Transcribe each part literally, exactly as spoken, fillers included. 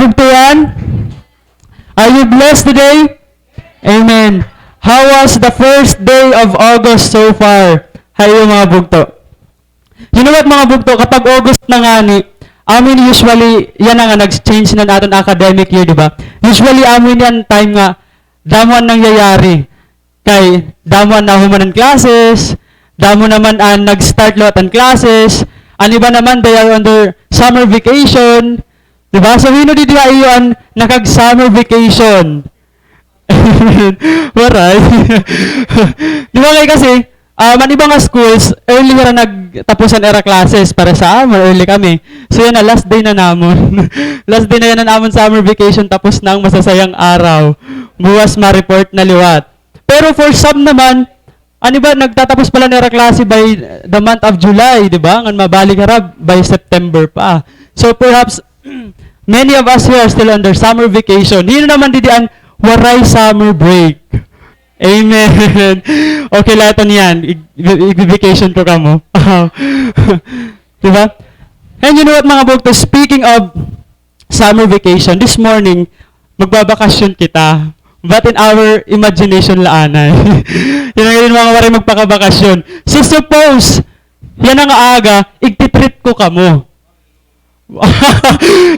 Bugtuan? Are you blessed today? Amen. How was the first day of August so far? Ha iyo mga bugto. You know what, mga bugto, kapag August na ngani, amin usually, yana nga nag-change na an aton academic year, di ba? Usually, amin yana time nga damo an nangyayari. Kay damo an nahuman an classes, damo naman an nag-start liwat an classes, an iba naman, they are on their summer vacation. Di ba? So, hin-o didi ha iyo an nakag-summer vacation? Waray. Di ba kay kasi, um, an iba nga schools, early hira nagtapos an ira classes, pareha ha amon, early kami. So yana, last day na namon. Last day na yana an amon summer vacation, tapos na an masasayang araw. Buwas ma-report na liwat. Pero for some naman, an iba, nagtatapos pa la an ira klase by the month of July, di ba? Ngan mabalik hira by September pa. So perhaps, many of us here are still under summer vacation. Hin-o naman didi an waray summer break? Amen. Okay la iton yana. Ig-, ig-, ig-vacation ko kamo. Di ba? And you know what, mga bugto? Speaking of summer vacation, this morning, magbabakasyon kita. But in our imagination la anay. Yana an mga waray magpakabakasyon. So suppose, yana nga aga, igti-treat ko kamo.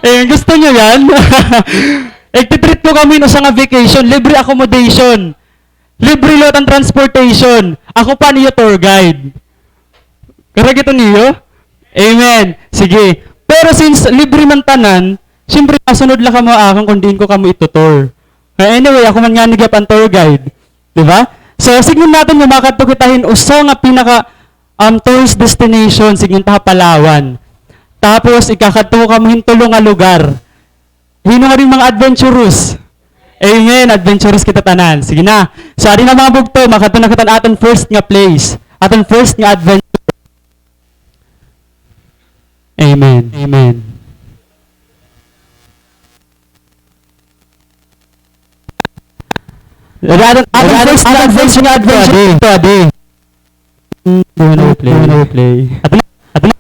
Eh, gusto niyo yana? Igti-treat ko kamo hin usa nga vacation, libre accommodation, libre liwat an transportation. Ako pa an iyo tour guide. Correct iton niyo? Amen. Sige. Pero since libre man tanan, siyempre, masunod la kamo ha akon kon diin ko kamo itutour. Kay anyway, ako man ngani gihap an tour guide. Di ba? So, sidngon naton nga makadto kita hin usa nga pinaka, um, tourist destination, sidngon ta ha Palawan. Tapos, ikakadto ko kamo hin tulo nga lugar. Hin-o nga diri mga adventurous? Amen. Adventurous kita tanan. Sige na. So, adi na, mga bugto, makadto na kita han aton first nga place. Aton first nga adventure. Amen. Amen. Aton, aton first nga adventure nga adventure adi. Play. Play. Aton, aton.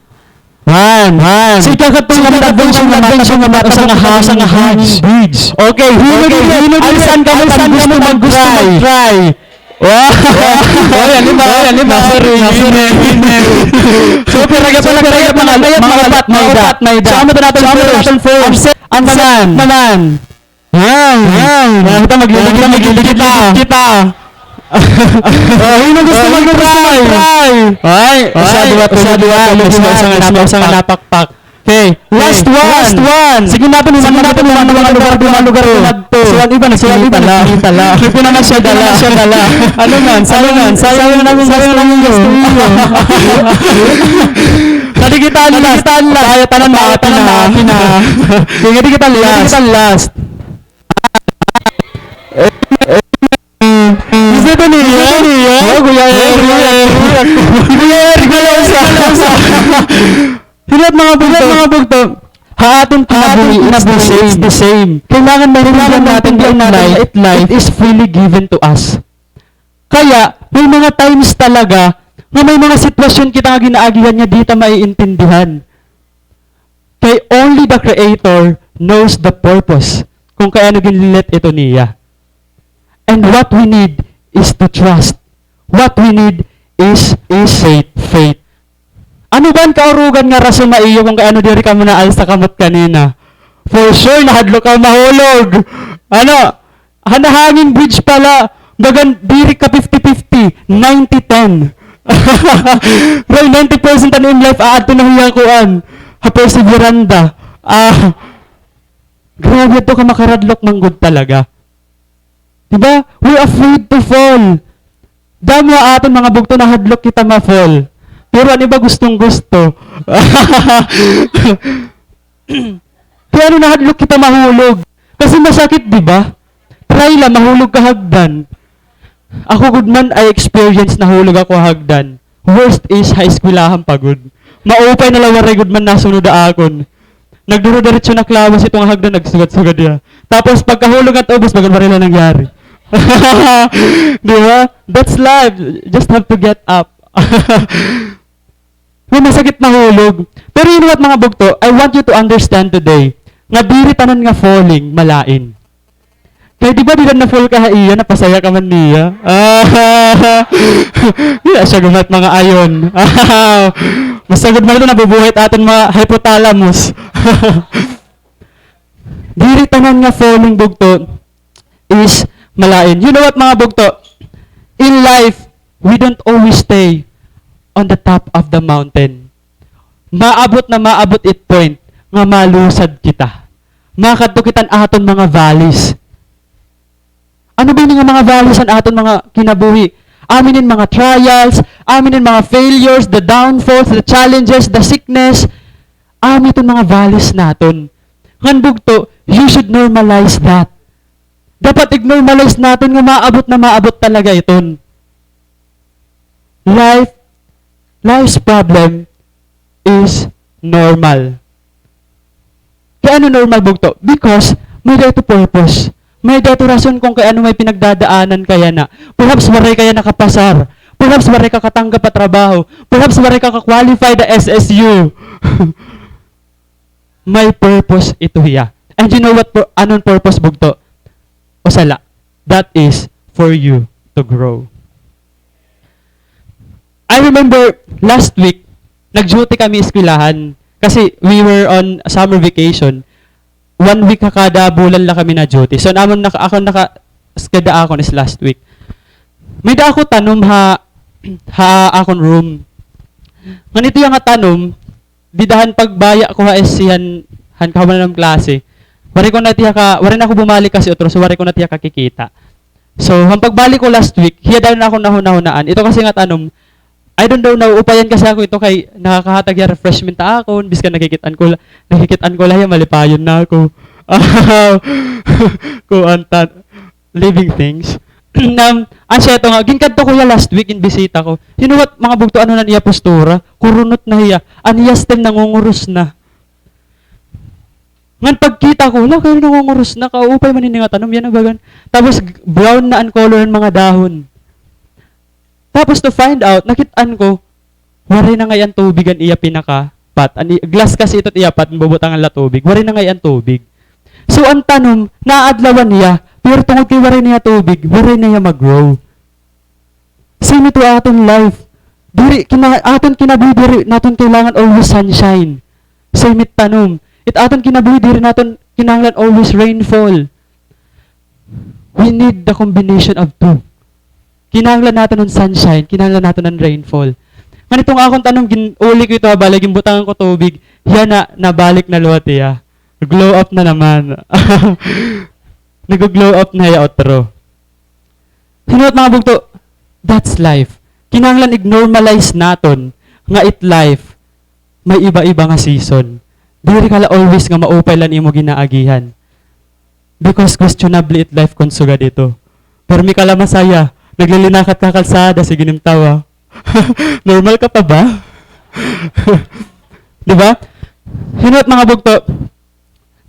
Man, man. So, ikakadto nga adventure nga, adventure nga, usa nga hanging bridge. Okay, hin-o diri, hin-o diri, saan kamo, saan kamo gusto mag-try? Wow! Oy, an iba, oy, an iba. Sorry, sorry. So, pero kaya pala, kaya pala, mga upat, mga upat, may da. So, amo to naton first. An set naman. Wow! Wow! Kaya kita maglilid, kita, maglilid kita. Oh, hin-o gusto mag-try? Ay, usa, duha, tulo, usa, duha, tulo, usa nga napakpak. Okay, last one. Last one. Sige naton, sige naton, mga lugar, mga lugar, mga lugar. So, an iba, nagpinita la. Nagpinita la. Ano man, sayang, sayang na an gusto niyo. Sa digital last. Kaya tanan na, tanan na. Sige, digital last. Gusto ko niya. Oh, Kuya Eric. Kuya Eric. Kuya Eric, wala sa. Hinat mga bugto, mga bugto. Ha aton kinabuhi, it's the same, it's the same. Kailangan maintindihan natin nga it life, it life, it is freely given to us. Kaya, may mga times talaga nga may mga sitwasyon kita nga ginaagihan nga di ta maiintindihan. Kay only the Creator knows the purpose kung kay ano ginlilit ito niya. And what we need is to trust. What we need is, is faith, faith. Ano ba an kaurugan nga rason ha iyo kung kay ano diri kamo naalsa kamot kanina? For sure, nahadlok ka mahulog. Ano? Han hanging bridge pala, bagan diri ka fifty fifty, ninety ten. Bro, ninety percent an imo life, aadto na hiya kuan, ha Perseveranda. Ah, grabe, adto ka makaradlok man gud talaga. Di ba? We're afraid to fall. Damo ha aton mga bugto, nahadlok kita ma-fall. Pero an iba gustong-gusto. Kay ano nahadlok kita mahulog? Kasi masakit, di ba? Try la, mahulog ka ha hagdan. Ako gud man, I experience nahulog ako ha hagdan. Worst is ha eskwelahan pa gud. Maupay na la waray gud man nasunod ha akon. Nagduro-diretso naklawas ito nga hagdan, nagsugad-sugad hiya. Tapos pagkahulog ngadto ha ubos, bagan waray la nangyari. Di ba? That's life. Just have to get up. Nga masakit mahulog. Pero you know what, mga bugto? I want you to understand today nga diri tanan nga falling malain. Kay di ba dida na-fall ka ha iya, napasaya ka man niya? Ah, dida siya gumat mga ayon. Masagod man ito, nabubuhay it aton mga hypothalamus. Diri tanan nga falling, bugto, is malain. You know what, mga bugto? In life, we don't always stay on the top of the mountain. Maabot na maabot it point nga malusad kita. Makadto kita han aton mga valleys. Ano ba ini nga mga valleys han aton mga kinabuhi? Amo ini mga trials, amo ini mga failures, the downfalls, the challenges, the sickness. Amo iton mga valleys naton. Ngan bugto, you should normalize that. Dapat ig-normalize naton nga maabot na maabot talaga iton. Life, life's problem is normal. Kay ano normal, bugto? Because may-ada ito purpose. May-ada ito rason kung kay ano may pinagdadaanan ka yana. Perhaps waray ka yana kapasar. Perhaps waray ka katanggap ha trabaho. Perhaps waray ka ka-qualified ha S S U. May purpose ito hiya. And you know what pur-, anon purpose, bugto? O sala. That is for you to grow. I remember last week, nag-duty kami eskwelahan. Kasi we were on summer vacation. One week ha kada bulan la kami na-duty. So, an amon naka-, akon naka-schedule akon is last week. May-ada ako tanom ha, ha akon room. Ngan ito hiya nga tanom, dida han pagbaya ko ha S C han, han kahuman han klase. Waray ko na tiya ka, waray na ako bumalik kasi utro, so waray ko na tiya kakikita. So, han pagbalik ko last week, hiya dayon ako nahunahunaan. Ito kasi nga tanom, I don't know, nauupayan kasi ako ito kay nakakahatag hiya refreshment ha akon, biskan nakikit-an ko la-, nakikit-an ko la hiya, malipayon na ako. Kuan ta-, living things. Nam, asya ito nga, ginkadto ko hiya last week, ginbisita ko. You know what, mga bugto, ano na an iya postura? Kurunot na hiya. An iya stem nangunguros na. Ngan pagkita ko, hala, kay nangunguros na, kaupay man ini nga tanom, yana bagan. Tapos, g-, brown na an color han mga dahon. Tapos, to find out, nakit-an ko, waray na ngay-an tubig an iya pinaka-pot. An i-, glass kasi ito it iya pot, bubutangan la tubig. Waray na ngay-an tubig. So, an tanom, naadlawan hiya, pero tungod kay waray na hiya tubig, waray na hiya mag-grow. Same it ha aton life. Diri, kina-, aton kinabuhi, diri naton kailangan always sunshine. Same it tanom. It aton kinabuhi, diri naton kinahanglan always rainfall. We need the combination of two. Kinahanglan naton hin sunshine, kinahanglan naton hin rainfall. Ngan iton akon tanom, gin-uli ko ito ha balay, ginbutangan ko tubig, yana, nabalik na liwat hiya. Glow up na naman. Nag-glow up na hiya utro. You know what, mga bugto? That's life. Kinahanglan ig-normalize naton nga it life may iba-iba nga season. Diri ka la always nga maupay la an imo ginaagihan. Because questionable it life kon sugad ito. Pirmi ka la masaya. Naglilinakat ka ha kalsada, sige nim tawa. Normal ka pa ba? Di ba? You know what, mga bugto?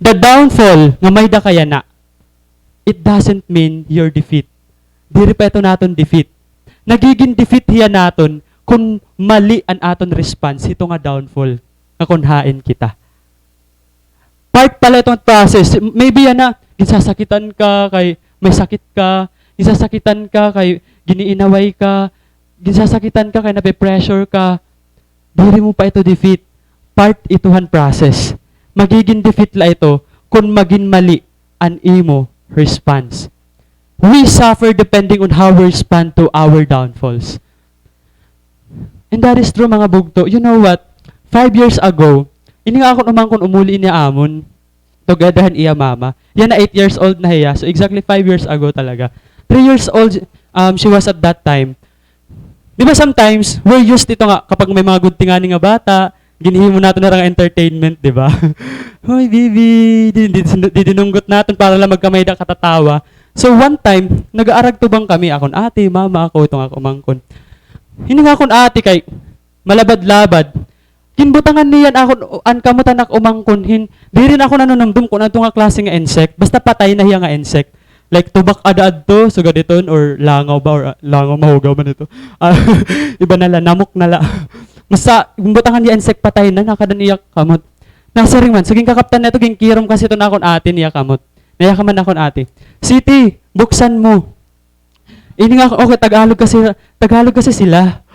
The downfall nga may-ada ka yana, it doesn't mean your defeat. Diri pa ito naton defeat. Nagigin defeat hiya naton kon mali an aton response hito nga downfall nga kon hain kita. Part pala ito nga process. Maybe yana, ginsasakitan ka kay may sakit ka, ginsasakitan ka kay giniinaway ka, ginsasakitan ka kay nape-pressure ka. Diri mo pa ito defeat. Part ito han process. Magigin defeat la ito kon magin mali an imo response. We suffer depending on how we respond to our downfalls. And that is true, mga bugto. You know what? Five years ago, ini nga akon umangkon umuli ini ha amon. Together han iya mama. Yana eight years old na hiya. So, exactly five years ago talaga. Three years old, um, she was at that time. Di ba sometimes, we're used ito nga, kapag may mga good thing ngani nga bata, ginhimo naton na nga entertainment, di ba? Hoy, baby, di, di, di, didinunggot naton para la magkamay-ada katatawa. So, one time, nag-aaragtubang kami, akon ate, mama, ako, iton akon umangkon. Ini nga akon ate kay, malabad-labad. Ginbutangan niya an akon, an kamot han ak umangkon hin, diri na ako nanunumdom kon ano nga klase nga insect. Basta patay na hiya nga insect. Like, tubak ada adto, sugad iton, or langaw ba, or, ah, langaw, mahugaw man ito. Ah, iba na la, namok na la. Basta, ginbutangan niya insect, patay na, nakada an iya kamot. Nasiring man, so ginkakaptan niya ito, ginkirom kasi ito an akon ate niya kamot. Naiya ka man akon ate. "Siti, buksan mo." Ini nga, okay, Tagalog kasi, Tagalog kasi sila.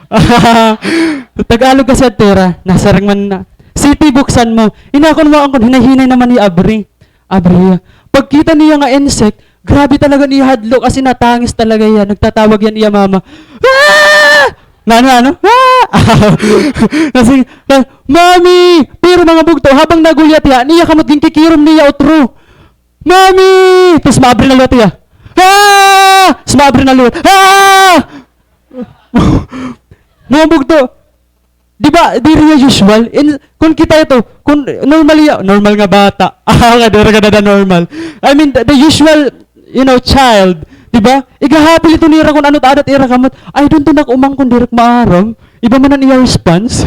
Tagalog kasi adto ira. Nasiring man na, "Siti, buksan mo." Ini akon, wa akon, hinay-hinay naman niya abri. Abri hiya. Pagkita niya nga insect, grabe talaga niya hadlok, as in, natangis talaga hiya. Nagtatawag hiya an iya mama. "Ah!" Nano, nano? "Ah!" Kasi, "Mami!" Pero mga bugto, habang naguyat hiya, niya kamot ginkikirom niya utro. "Mami!" Tapos maabri na liwat hiya. "Ah!" Tapos maabri na liwat. "Ah!" Mga bugto. Di ba, diri nga usual. In, kung kita ito, kung normal ya, normal nga bata. Ah, kadara ka na normal. I mean, the, the usual, you know, child. Di ba? Igahapil ito nira kung ano it aada it ira kamot. "I don't know, nak, umang kung diri ak maaram." Iba man an iya response.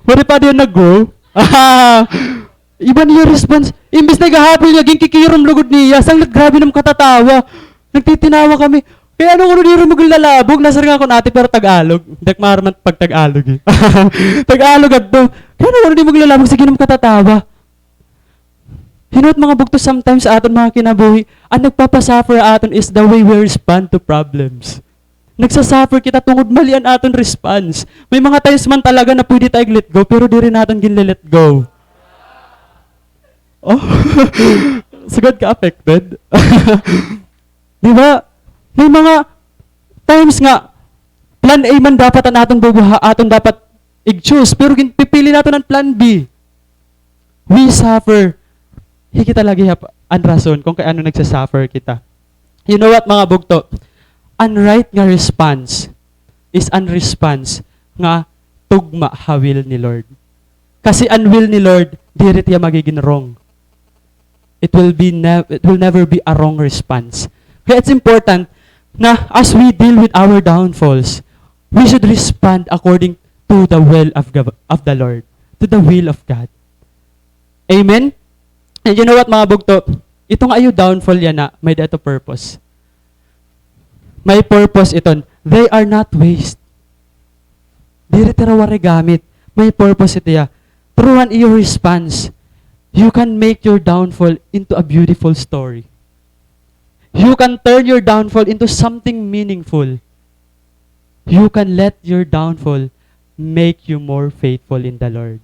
What if ada yan nag-grow? Iba niya response. Imbis na igahapil niya, ginkikirom lugod niya. Sanglit, grabe nam katatawa. Nagtitinawa kami. Kay ano kuno diri maglalabog? Nasiring akon ate, pero Tagalog. Di ak maaram an pag-Tagalog eh. Tagalog adto. Kay ano kuno diri maglalabog? Sige nam katatawa. You know what, mga bugto, sometimes sa aton mga kinabuhi, an nagpapasuffer aton is the way we respond to problems. Nagsasuffer kita tungod mali an aton response. May mga times man talaga na pwede ta ig-let go, pero diri naton ginle-let go. Oh, sugad ka affected. Di ba? May mga times nga, plan A man dapat an aton bubuha-, aton dapat ig-choose, pero ginpipili naton an plan B. We suffer. Hi kita lagi ha, an rason kung kay ano nagsasuffer kita. You know what, mga bugto? An right nga response is an response nga tugma ha will ni Lord. Kasi an will ni Lord, diri hiya magiging wrong. It will be nev-, it will never be a wrong response. Kaya it's important na as we deal with our downfalls, we should respond according to the will of Gov-, of the Lord, to the will of God. Amen? And you know what, mga bugto? Ito nga iyo downfall yana, may-ada ito purpose. May purpose iton. They are not waste. Diri ito waray gamit. May purpose ito hiya. Through an iyo response, you can make your downfall into a beautiful story. You can turn your downfall into something meaningful. You can let your downfall make you more faithful in the Lord.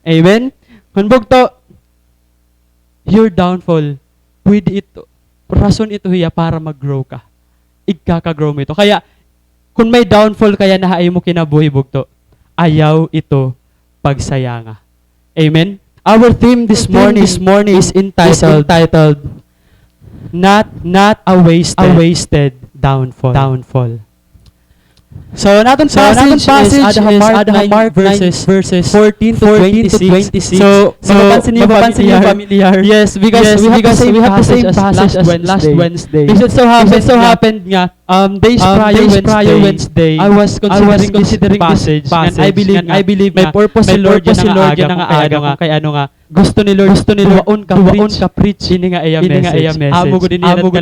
Amen? Mga bugto, your downfall, pwede ito, rason ito hiya para mag-grow ka. Igkaka-grow mo ito. Kaya, kung may downfall ka yana ha imo kinabuhi, bugto, ayaw ito pagsayanga. Amen? Our theme this morning, this morning is entitled, entitled Not, Not a Wasted, a Wasted Downfall. Downfall. So, an aton passage is ada ha Mark nine, verses fourteen to twenty-six. So, mapapansin niyo, familiar. Yes, because we have the same passage as last Wednesday. Because it so happened nga, um, days prior Wednesday, I was considering this passage, and I believe nga may purpose si Lord yana nga aga, kay ano nga, gusto ni Lord, gusto ni Lord duwaon ka preach ini nga iya message. Amo gud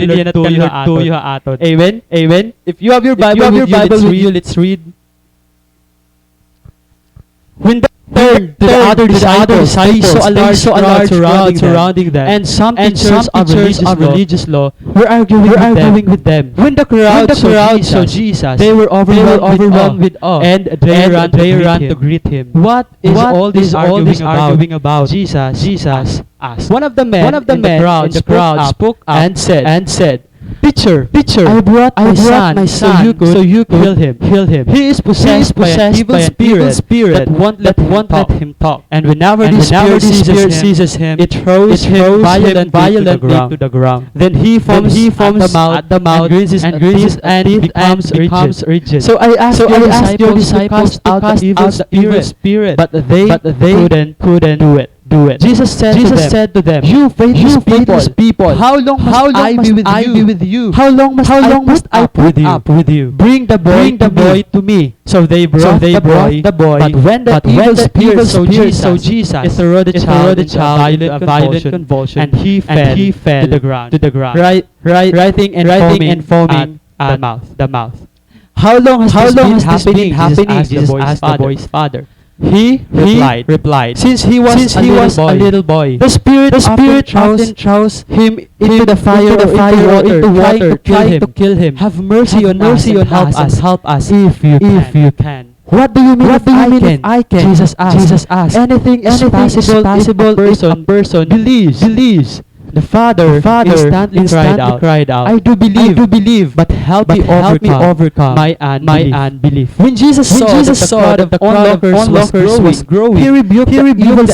ini nga tuyo ha aton. Amen? Amen? If you have your Bible with you, let's read. When they turned to the other disciples, they saw a large crowd surrounding them, and some teachers of religious law were arguing with them. When the crowd saw Jesus, they were overwhelmed with awe, and they ran to greet him. What is all this arguing about? Jesus asked. One of the men in the crowd spoke up and said, "Teacher, I brought my son so you could heal him. He is possessed by an evil spirit that won't let him talk. And whenever this spirit seizes him, it throws him violently to the ground. Then he foams at the mouth and grinds his teeth and becomes rigid." So I asked your disciples to cast out the evil spirit, but they couldn't do it. Jesus said to them, "You faithless people, how long must I be with you? How long must I put up with you? Bring the boy to me." So they brought the boy, but when the evil spirit saw Jesus, it threw the child into a violent convulsion, and he fell to the ground. Writhing and foaming at the mouth. "How long has this been happening?" Jesus asked the boy's father. He replied, since he was a little boy, the Spirit often throws him into the fire or into water, trying to kill him. Have mercy on us and help us if you can. What do you mean if I can? Jesus asked. Anything is possible if a person believes. The father instantly cried out, "I do believe, but help me overcome my unbelief." When Jesus saw that the crowd of onlookers was growing, he rebuked the evil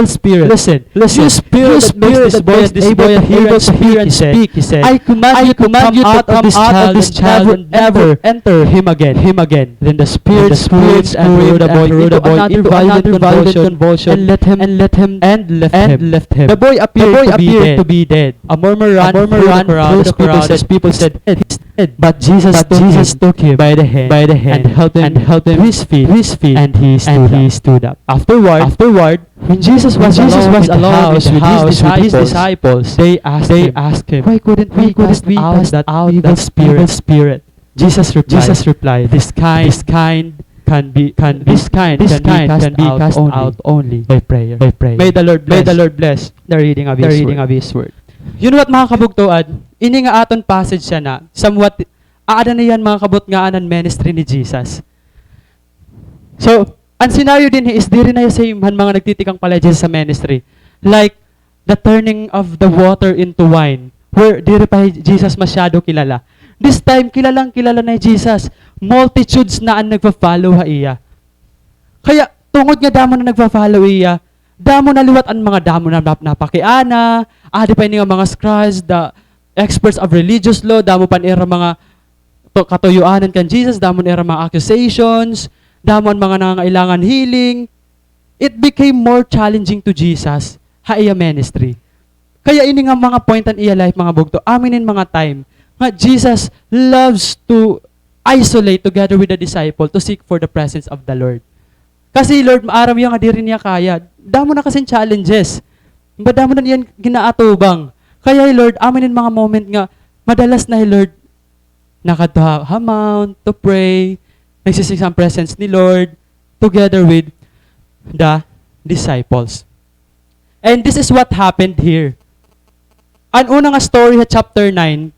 spirit. Listen, listen. You spirit that makes this boy able to hear and speak, he said, "I command you to come out of this child and never enter him again." Then the spirit screamed and threw the boy into another violent convulsion and let him, and let him, and left him. The boy appeared to be dead. A murmur ran through the crowd as people said, "He's dead." But Jesus took him by the hand and helped him to his feet, and he stood up. Afterward, when Jesus was alone in the house with his disciples, they asked him, "Why couldn't we cast out that evil spirit?" Jesus replied, "This kind can be, can be, this kind can be cast out only by prayer." May the Lord bless the reading of His word. You know what, mga kabugtoan? Ini nga aton passage yana, somewhat, aada na yana, mga kabugtoan, an ministry ni Jesus. So, an scenario dinhi is diri na same han mga nagtitikang pa la hi Jesus sa ministry. Like, the turning of the water into wine, where diri pa hi Jesus masyado kilala. This time, kilalang-kilala na hi Jesus. Multitudes na an nagfa-follow ha iya. Kaya, tungod nga damo na nagfa-follow iya, damo na liwat an mga, damo na nap-, napakiana, adi pa ini nga mga scribes, the experts of religious law, damo pa an ira mga to-, katuyoanan kan Jesus, damo an ira mga accusations, damo an mga nangangailangan healing. It became more challenging to Jesus ha iya ministry. Kaya ini nga mga point han iya life, mga bugto, amo ini mga time nga Jesus loves to isolate together with the disciple to seek for the presence of the Lord. Kasi, Lord, maaram hiya nga diri niya kaya. Damo na kasi challenges. Madamo na niyan ginaatubang. Kaya, Lord, amo ini mga moment nga madalas na, Lord, nakadto ha, ha mount to pray, nagsisik han presence ni Lord together with the disciples. And this is what happened here. An una nga story ha chapter nine,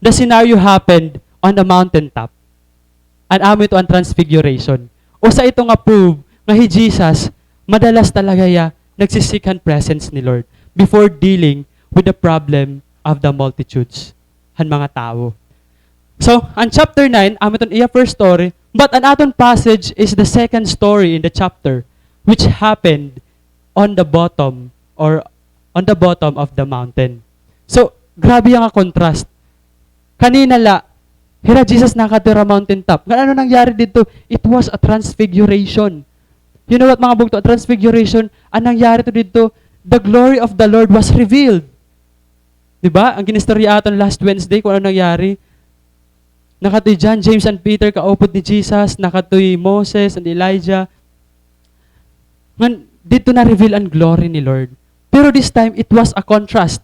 the scenario happened on the mountaintop. An amo ito an transfiguration. Usa ito nga prove nga hi Jesus, madalas talaga hiya nagsisik han presence ni Lord before dealing with the problem of the multitudes, han mga tawo. So, an chapter nine, amo iton iya first story, but an aton passage is the second story in the chapter, which happened on the bottom or on the bottom of the mountain. So, grabe nga contrast. Kanina la, hira Jesus nakadto ha mountain top. Ngan ano nangyari didto? It was a transfiguration. You know what, mga bugto? A transfiguration, an nangyari to didto, the glory of the Lord was revealed. Di ba? An ginistorya aton last Wednesday, kun ano nangyari. Nakadto hi John, James, and Peter, kaupod ni Jesus, nakadto hi Moses and Elijah. Ngan, didto na-reveal an glory ni Lord. Pero this time, it was a contrast.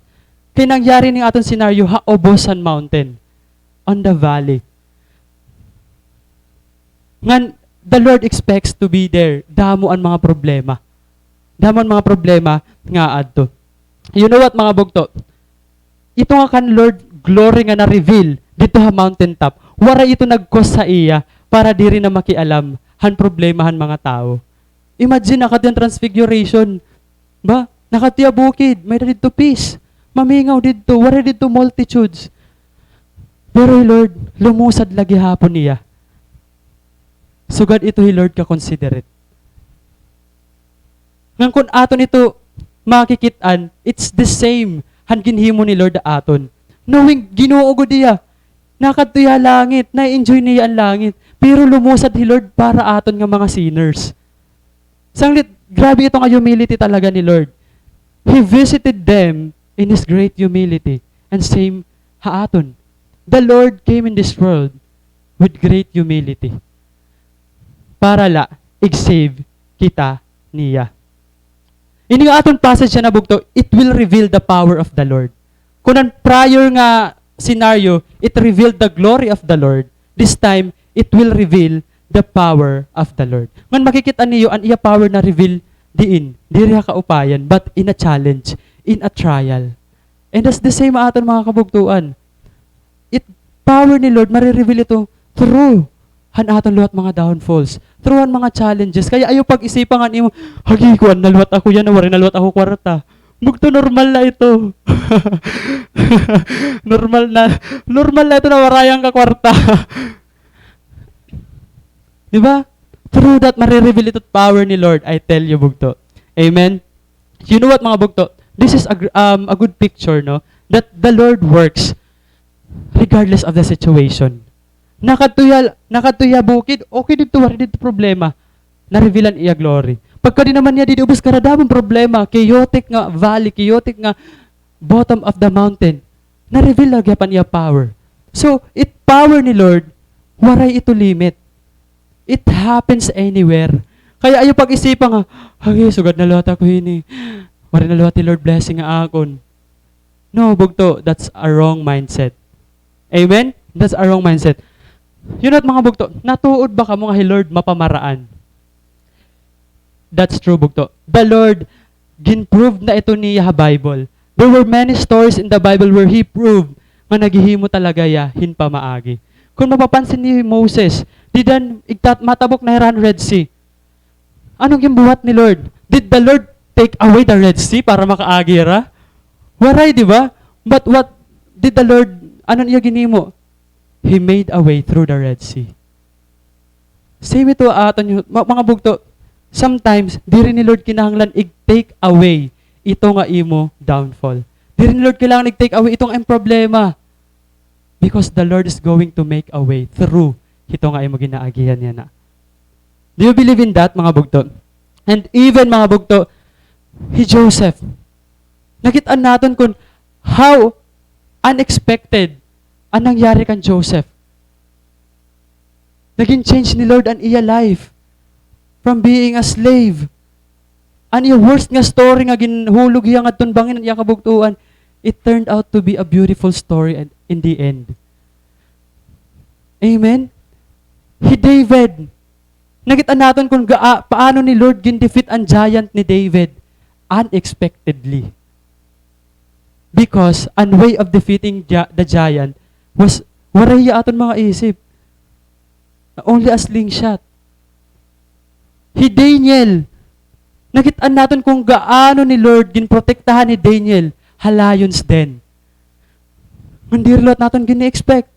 Kay nangyari ini nga aton scenario ha ubos han mountain, on the valley. Ngan, the Lord expects to be there. Damo an mga problema. Damo an mga problema nga adto. You know what, mga bugto? Ito nga kan Lord glory nga na-reveal didto ha mountaintop, waray ito nag-cause sa iya para diri na makialam han problema han mga tawo. Imagine, nakadto hiya transfiguration. Ba? Nakadto hiya bukid, may-ada didto peace. Mamingaw didto, waray didto multitudes. Pero hi Lord, lumusad la gihapon hiya. Sugad ito hi Lord ka-considerate. Ngan kun aton ito makikit-an, it's the same han ginhimo ni Lord ha aton. Knowing Ginoo gud hiya, nakadto hiya ha langit, na-enjoy niya an langit, pero lumusad hi Lord para aton nga mga sinners. Sanglit, grabe ito nga humility talaga ni Lord. He visited them in His great humility. And same ha aton. The Lord came in this world with great humility. Para la, ig-save kita niya. Ini nga aton passage yana, bugto, it will reveal the power of the Lord. Kun an prior nga scenario, it revealed the glory of the Lord. This time, it will reveal the power of the Lord. Ngan makikit-an niyo an iya power na-reveal diin, diri ha kaupayan, but in a challenge, in a trial. And that's the same ha aton, mga kabugtoan. It power ni Lord, mare-reveal ito through han aton liwat mga downfalls, through han mga challenges. Kaya ayaw pag-isipa ngan imo, "Hagi, kuan na liwat ako yana, waray na liwat ako kwarta." Bugto, normal na ito. Normal na, normal na ito na waray ka kwarta. Di ba? Through that, mare-reveal ito power ni Lord. I tell you, bugto. Amen? You know what, mga bugto? This is a, gr- um, a good picture, no? That the Lord works regardless of the situation. Nakadto hiya, nakadto hiya bukid, okay didto, waray didto problema. Na-reveal an iya glory. Pagkadi naman niya didi ubos, karadamon problema, chaotic nga valley, chaotic nga bottom of the mountain. Na-reveal la gihap an iya power. So, it power ni Lord, waray ito limit. It happens anywhere. Kaya ayaw pag-isipa nga, "Hagi, sugad na liwat ako hini. Waray na liwat hi Lord blessing ha akon." No, bugto, that's a wrong mindset. Amen? That's a wrong mindset. You know what, mga bugto, natuod ba kamo nga hi Lord mapamaraan? That's true, bugto. The Lord, gin-prove na ito niya ha Bible. There were many stories in the Bible where He proved nga naghihimo talaga hiya hin pamaagi. Kung mapapansin ni Moses, dida igtat-, matabok na hira han Red Sea. Ano an ginbuhat ni Lord? Did the Lord take away the Red Sea para makaagi hira? Waray, di ba? But what did the Lord, ano an iya ginhimo? He made a way through the Red Sea. Same ito aton, ma-, mga bugto, sometimes, diri ni Lord kinahanglan ig-take away ito nga imo downfall. Diri ni Lord kailangan ig-take away ito nga imo problema. Because the Lord is going to make a way through hito nga imo ginaagihan yana. Do you believe in that, mga bugto? And even, mga bugto, hi Joseph, nakit-an naton kun how unexpected an nangyari kan Joseph. Nagin change ni Lord an iya life from being a slave. An iya worst nga story nga ginhulog hiya ngadton bangin an iya kabugtoan, it turned out to be a beautiful story and in the end. Amen? Hi David, nakit-an naton kun gaa-, paano ni Lord gin-defeat an giant ni David unexpectedly. Because an way of defeating gi-, the giant was waray ha aton mga isip. Only a slingshot. Hi Daniel, nakit-an naton kun gaano ni Lord ginprotektahan hi Daniel ha lion's den. Ngan diri liwat naton gini-expect.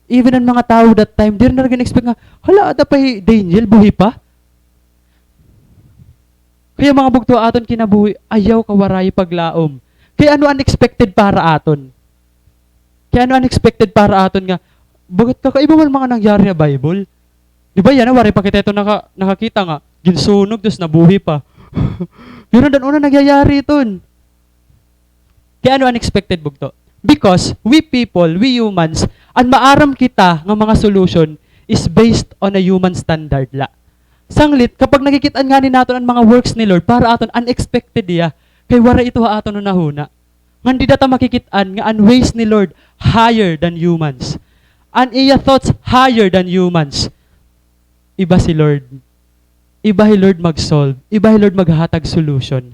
Even an mga tawo that time, diri nira gini-expect nga, "Hala, ada pa hi Daniel, buhi pa." Kaya mga bugto, aton kinabuhi, ayaw kawarayi paglaom. Kay ano unexpected para aton? Kay ano unexpected para aton nga, bakit kakaiba man mga nangyari ha Bible? Di ba yana, waray pa kita ito naka-, nakakita nga, ginsunog, tapos nabuhi pa. Pero dan-una nangyayari iton. Kay ano unexpected, bugto? Because we people, we humans, an maaram kita nga mga solution is based on a human standard la. Sanglit, kapag nakikit-an ngani naton an mga works ni Lord, para aton unexpected hiya, kay waray ito ha aton hunahuna. Ngan dida ta makikit-an nga an ways ni Lord higher than humans. An iya thoughts higher than humans. Iba si Lord. Iba hi Lord mag-solve. Iba hi Lord maghatag solution.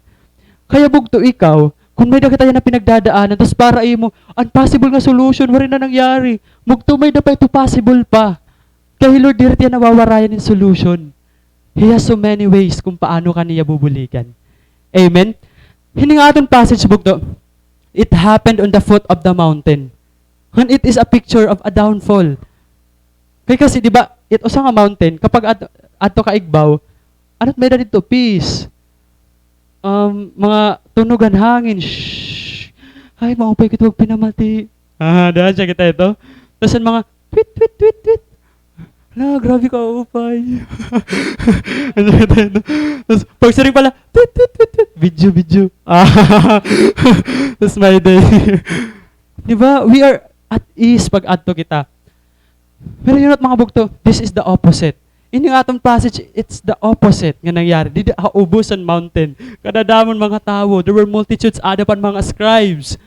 Kaya bugto ikaw, kun may-ada kita yana pinagdadaanan, tas para imo, an possible nga solution, waray na nangyari. Bugto, may-ada pa ito possible pa. Kay hi Lord diri hiya nawawarayan hin solution. He has so many ways kung paano ka niya bubuligan. Amen? Hini nga aton passage, bugto, it happened on the foot of the mountain. And it is a picture of a downfall. Kay kasi, di ba, it usa nga mountain, kapag ad-, adto ka igbaw, ano it may-ada didto? Peace. Um, mga tunog han hangin. Shh. Ay, maupay kita magpinamati. Ah, daan siya kita ito. Tapos an mga, twit, twit, twit, twit. Hala, grabe ka, upay. Ano kita ito? Tapos, pag siring pala, twit, twit, twit, twit. Video, video. Ah. Tapos, may day. Di ba? We are at ease pag adto kita. Pero you know what, mga bugto, this is the opposite. Ini nga aton passage, it's the opposite nga nangyari. Didi ha ubos han mountain, kadadamon mga tawo, there were multitudes, ada pa an mga scribes.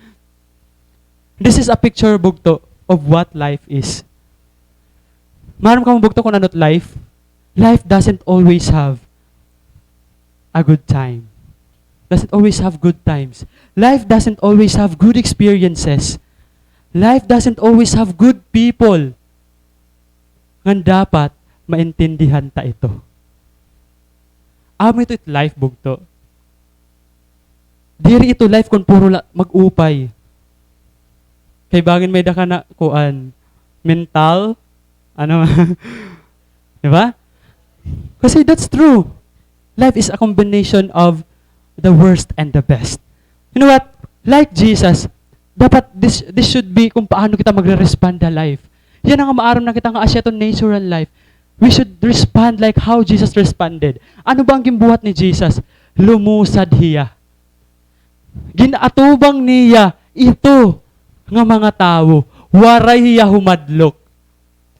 This is a picture, bugto, of what life is. Maaram kamo, bugto, kun ano it life? Life doesn't always have a good time. Doesn't always have good times. Life doesn't always have good experiences. Life doesn't always have good people. Ngan dapat maintindihan ta ito. Amo ito it life, bugto. Diri ito life kon puro la mag-upay. Kay bangin may-ada ka na, kuan, mental, ano, di ba? Kasi that's true. Life is a combination of the worst and the best. You know what? Like Jesus, dapat this, this should be kung paano kita magre-respond ha life. Yana nga maaram na kita nga asya iton nature an life. We should respond like how Jesus responded. Ano ba an ginbuhat ni Jesus? Lumusad hiya. Gin-atubang niya ito nga mga tawo. Waray hiya humadlok.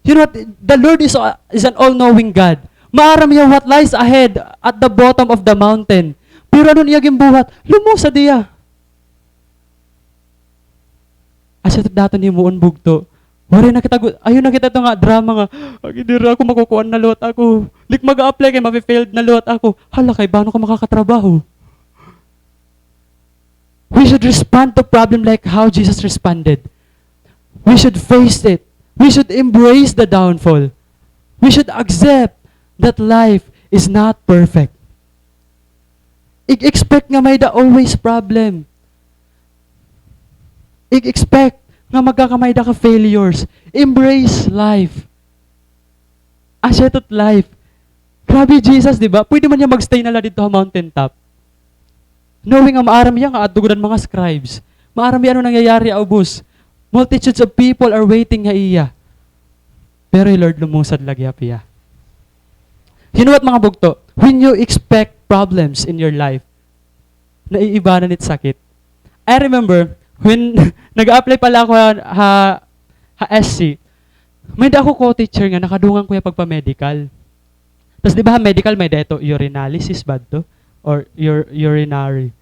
You know what? The Lord is, is an all-knowing God. Maaram hiya what lies ahead at the bottom of the mountain. Pero ano an iya ginbuhat? Lumusad hiya. Asya daton himuon, bugto. Waray na kita gu-, ayaw na kita ito nga drama nga, "Agi, diri ako makukuan na liwat ako. Di ak mag-a-apply kay mafe-failed na liwat ako." Hala, kay bano ka makakatrabaho? We should respond to problem like how Jesus responded. We should face it. We should embrace the downfall. We should accept that life is not perfect. Ig-expect nga may-ada always problem. Ig-expect nga magkakamay-ada ka failures. Embrace life. Asya ito it life. Grabe, Jesus, di ba? Pwede man hiya mag-stay na la didto ha mountain top. Knowing nga maaram hiya nga adto gud an mga scribes. Maaram hiya ano nangyayari ha ubos. Multitudes of people are waiting ha iya. Pero hi Lord lumusad la gihap hiya. You know what, mga bugto? When you expect problems in your life, naiibanan it sakit. I remember, when nag-a-apply pa la ako ha, ha, ha S C, may-ada ako co-teacher nga nakadungan ko hiya pagpa-medical. Tas di ba ha medical may-ada ito urinalysis ba ito? Or ur-, urinary.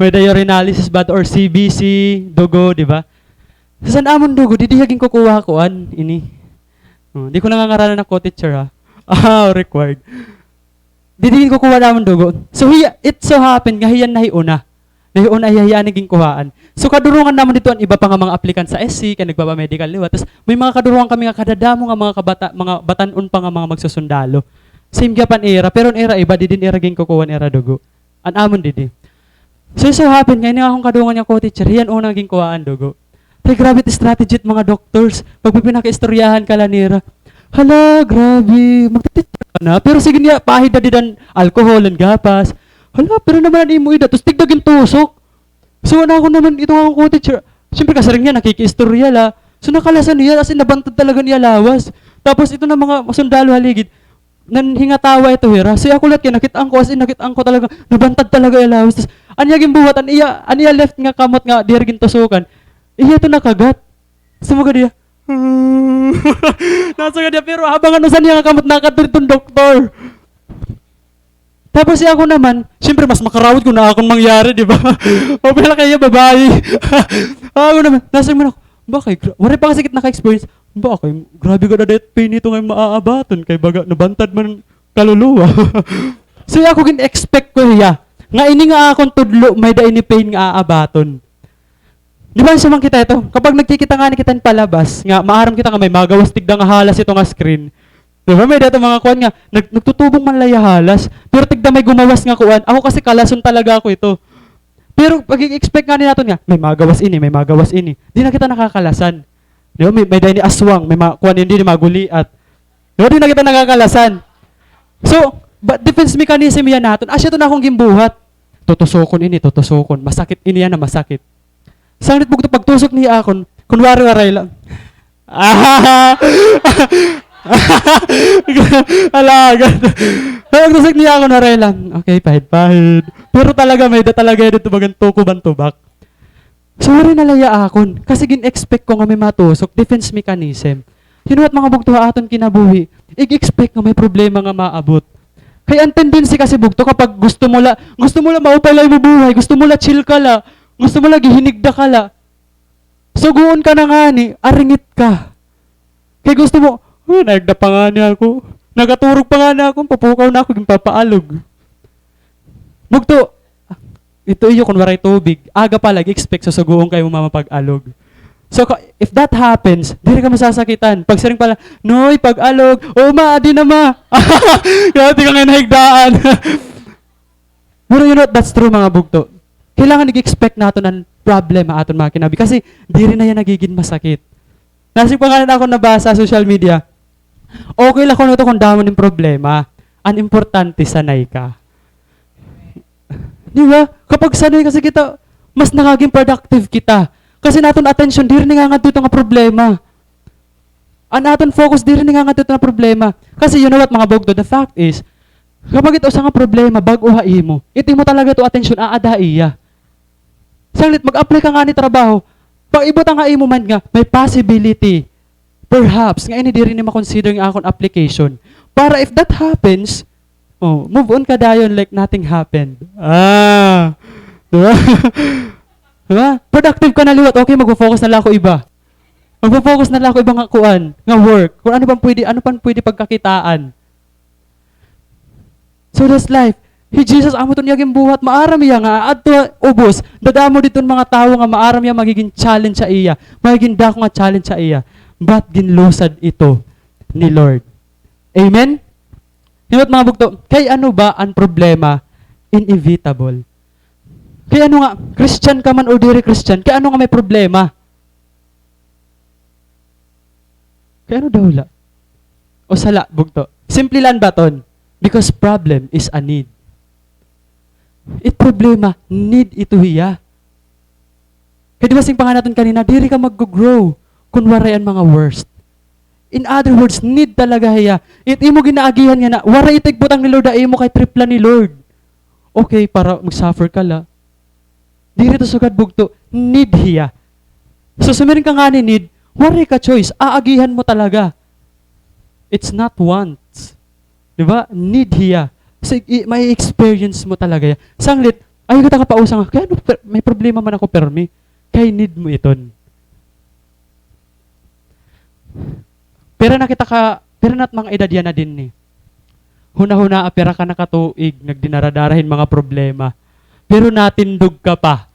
May-ada urinalysis ba ito? Or C B C, dugo, di ba? Tas an amon dugo, didi hiya ginkukuha kuan, ini. Oh, di ko nangangaranan ha co-teacher, ha. Ah, required. Didi ginkukuha namon dugo. So, hiya, it so happened nga hiya an nahiuna. Nahiuna hiya, hiya an ginkuhaan. So, kadurongan namon didto an iba pa nga mga applicant sa S C, kay nagpapa-medical liwat. Tas may mga kadurongan kami nga kadadamo nga mga kabata-, mga batan-on pa nga mga magsusundalo. Same gihap an ira, pero an ira iba, didi an ira ginkukuha an ira dugo. An amon didi. So, it so happened nga ini akon kadungan nga co-teacher, hiya an una ginkuhaan dugo. Tay, grabe it strategy it mga doctors. Pagpipinakaistoryahan ka la nira. Hala, grabe. Magtitira ka na. Pero sige niya, pahid na dida an alcohol, an gapas. Hala, pero naman an imo edad. Tapos tigda gintusok. So, an ako naman, ito nga akon co-teacher. Siyempre, kasiring niya, nakikiistorya la. So, nakalasan niya, as in, nabantad talaga niya lawas. Tapos, ito na mga sundalo haligid. Nanhingatawa ito hira. So, ako liwat kay nakit-an ko, as in, nakit-an ko talaga, nabantad talaga iya lawas. Tas, an iya ginbuhat, an iya, an iya left nga kamot nga diri gintusukan, iya ito nakagat. Sumugad iya. Nasugad iya, pero habang an usa niya nga kamot nakadto didton doktor. Tapos, iya ako naman, siyempre, mas makarawod kon akon mangyari, di ba? O, pila kay iya, babayi. Ako naman, nasugad man ako, ba kay gra-, waray pa kasi kita naka-experience. Ba kay, grabe gad it pain nito nga maaabaton, kay baga nabantad man kaluluwa. So, ako gin-expect ko hiya, nga ini nga akon tudlo, may-ada ini pain nga aabaton. Di ba, sumang kita ito? Kapag nagkikita ngani kita hin palabas, nga maaram kita nga may magawas tigda nga halas ito nga screen. Di ba, may-ada ito mga kuan nga, nag-, nagtutubong man la iya halas, pero tigda may gumawas nga kuan. Ako kasi kalason talaga ako ito. Pero pag-expect ngani naton nga, may magawas ini, may magawas ini. Di na kita nakakalasan. Di ba, may, may-ada ini aswang, may ma-, kuan ini, maguliat. Di ba, di na kita nakakalasan. So, ba, defense mechanism iya naton. Asya ito an akon ginbuhat. Tutusokon ini, tutusokon. Masakit ini yana, masakit. Sanglit bugto pagtusok niya akon, kunwari waray la. Alagad. Pagtusok niya akon, waray la. Okay, pahid-pahid. Pero talaga, may-ada talaga didto bagan tukob an tubak. So, waray na la iya akon. Kasi gin-expect ko nga may matusok, defense mechanism. You know what, mga bugto, ha aton kinabuhi, ig-expect nga may problema nga maabot. Kay an tendency kasi, bugto, kapag gusto mo la, gusto mo la maupay la imo buhay, gusto mo la chill ka la, gusto mo la gihinigda ka la, sugoon ka na ngani, aringit ka. Kay gusto mo, "Uy, naigda pa ngani ako. Nakaturog pa ngani ako, papukaw na ako, ginpapaalog. Bugto, ito iyo kon waray tubig, aga pa la, expect susugoon ka imo mama pag-alog. So, ka-, if that happens, diri ka masasakitan. Pagsiring pa la, "Noy, pag-alog." "O, ma, adi na, ma." Grabe ka nga nahigdaan. Pero you know what? That's true, mga bugto. Kailangan i-expect naton an problem ha aton mga kinabuhi. Kasi diri na hiya nagigin masakit. Nasiring pa ngani ako nabasa sa social media, "Okay la kuno ito kon damo nim problema. An importante, sanay ka." Di ba? Kapag sanay kasi kita, mas nagigin productive kita. Kasi an aton atensyon, diri na nga ngadto ito nga problema. An aton focus diri na nga ngadto nga problema. Kasi you know what, mga bugto, the fact is, kapag ito usa nga problema, bag-o ha imo, it imo talaga ito atensyon, aada ha iya. Sanglit, mag-apply ka ngani trabaho, pag-ibutang ha imo mind nga, may possibility, perhaps, nga ini diri ni ma-consider nga akon application. Para if that happens, oh, move on ka dayon like nothing happened. Ah. Di ba? Di ba? Productive ka na liwat. Okay, magfo-focus na la ako iba. Magfo-focus na la ako iba nga kuan, nga work. Kon ano pang pwede, ano pang pwede pagkakitaan. So that's life. Hi Jesus, amo iton iya ginbuhat, maaram hiya nga adto ubos, dadamo didto an mga tawo nga maaram hiya magigin challenge ha iya, magigin dako nga challenge ha iya. But ginlusad ito ni Lord. Amen? Himot, mga bugto, kay ano ba an problema inevitable? Kay ano nga, Christian ka man o diri Christian, kay ano nga may problema? Kay ano daw la? O sala, bugto. Simple lang baton. Because problem is a need. It problema, need ito hiya. Kay di ba siring pa ngani naton kanina, diri ka mag-grow kon waray an mga worst. In other words, need talaga hiya. It imo ginaagihan nga na, waray ito igbutang ni Lord ha imo kay trip la ni Lord. Okay, para mag-suffer ka la. Diri ito sugad, bugto, need hiya. So, sumiring ka ngani need, waray ka choice, aagihan mo talaga. It's not wants. Di ba? Need hiya. So, i-, may experience mo talaga hiya. Sanglit, ayaw kita kapausa nga, kay ano, per-, may problema man ako permi. Kay need mo iton. Pira na kita ka, pira na it mga edad yana dinhi? Hunahunaa, pira ka na ka tuig nagdinara-dara hin mga problema. Pero natindog ka pa.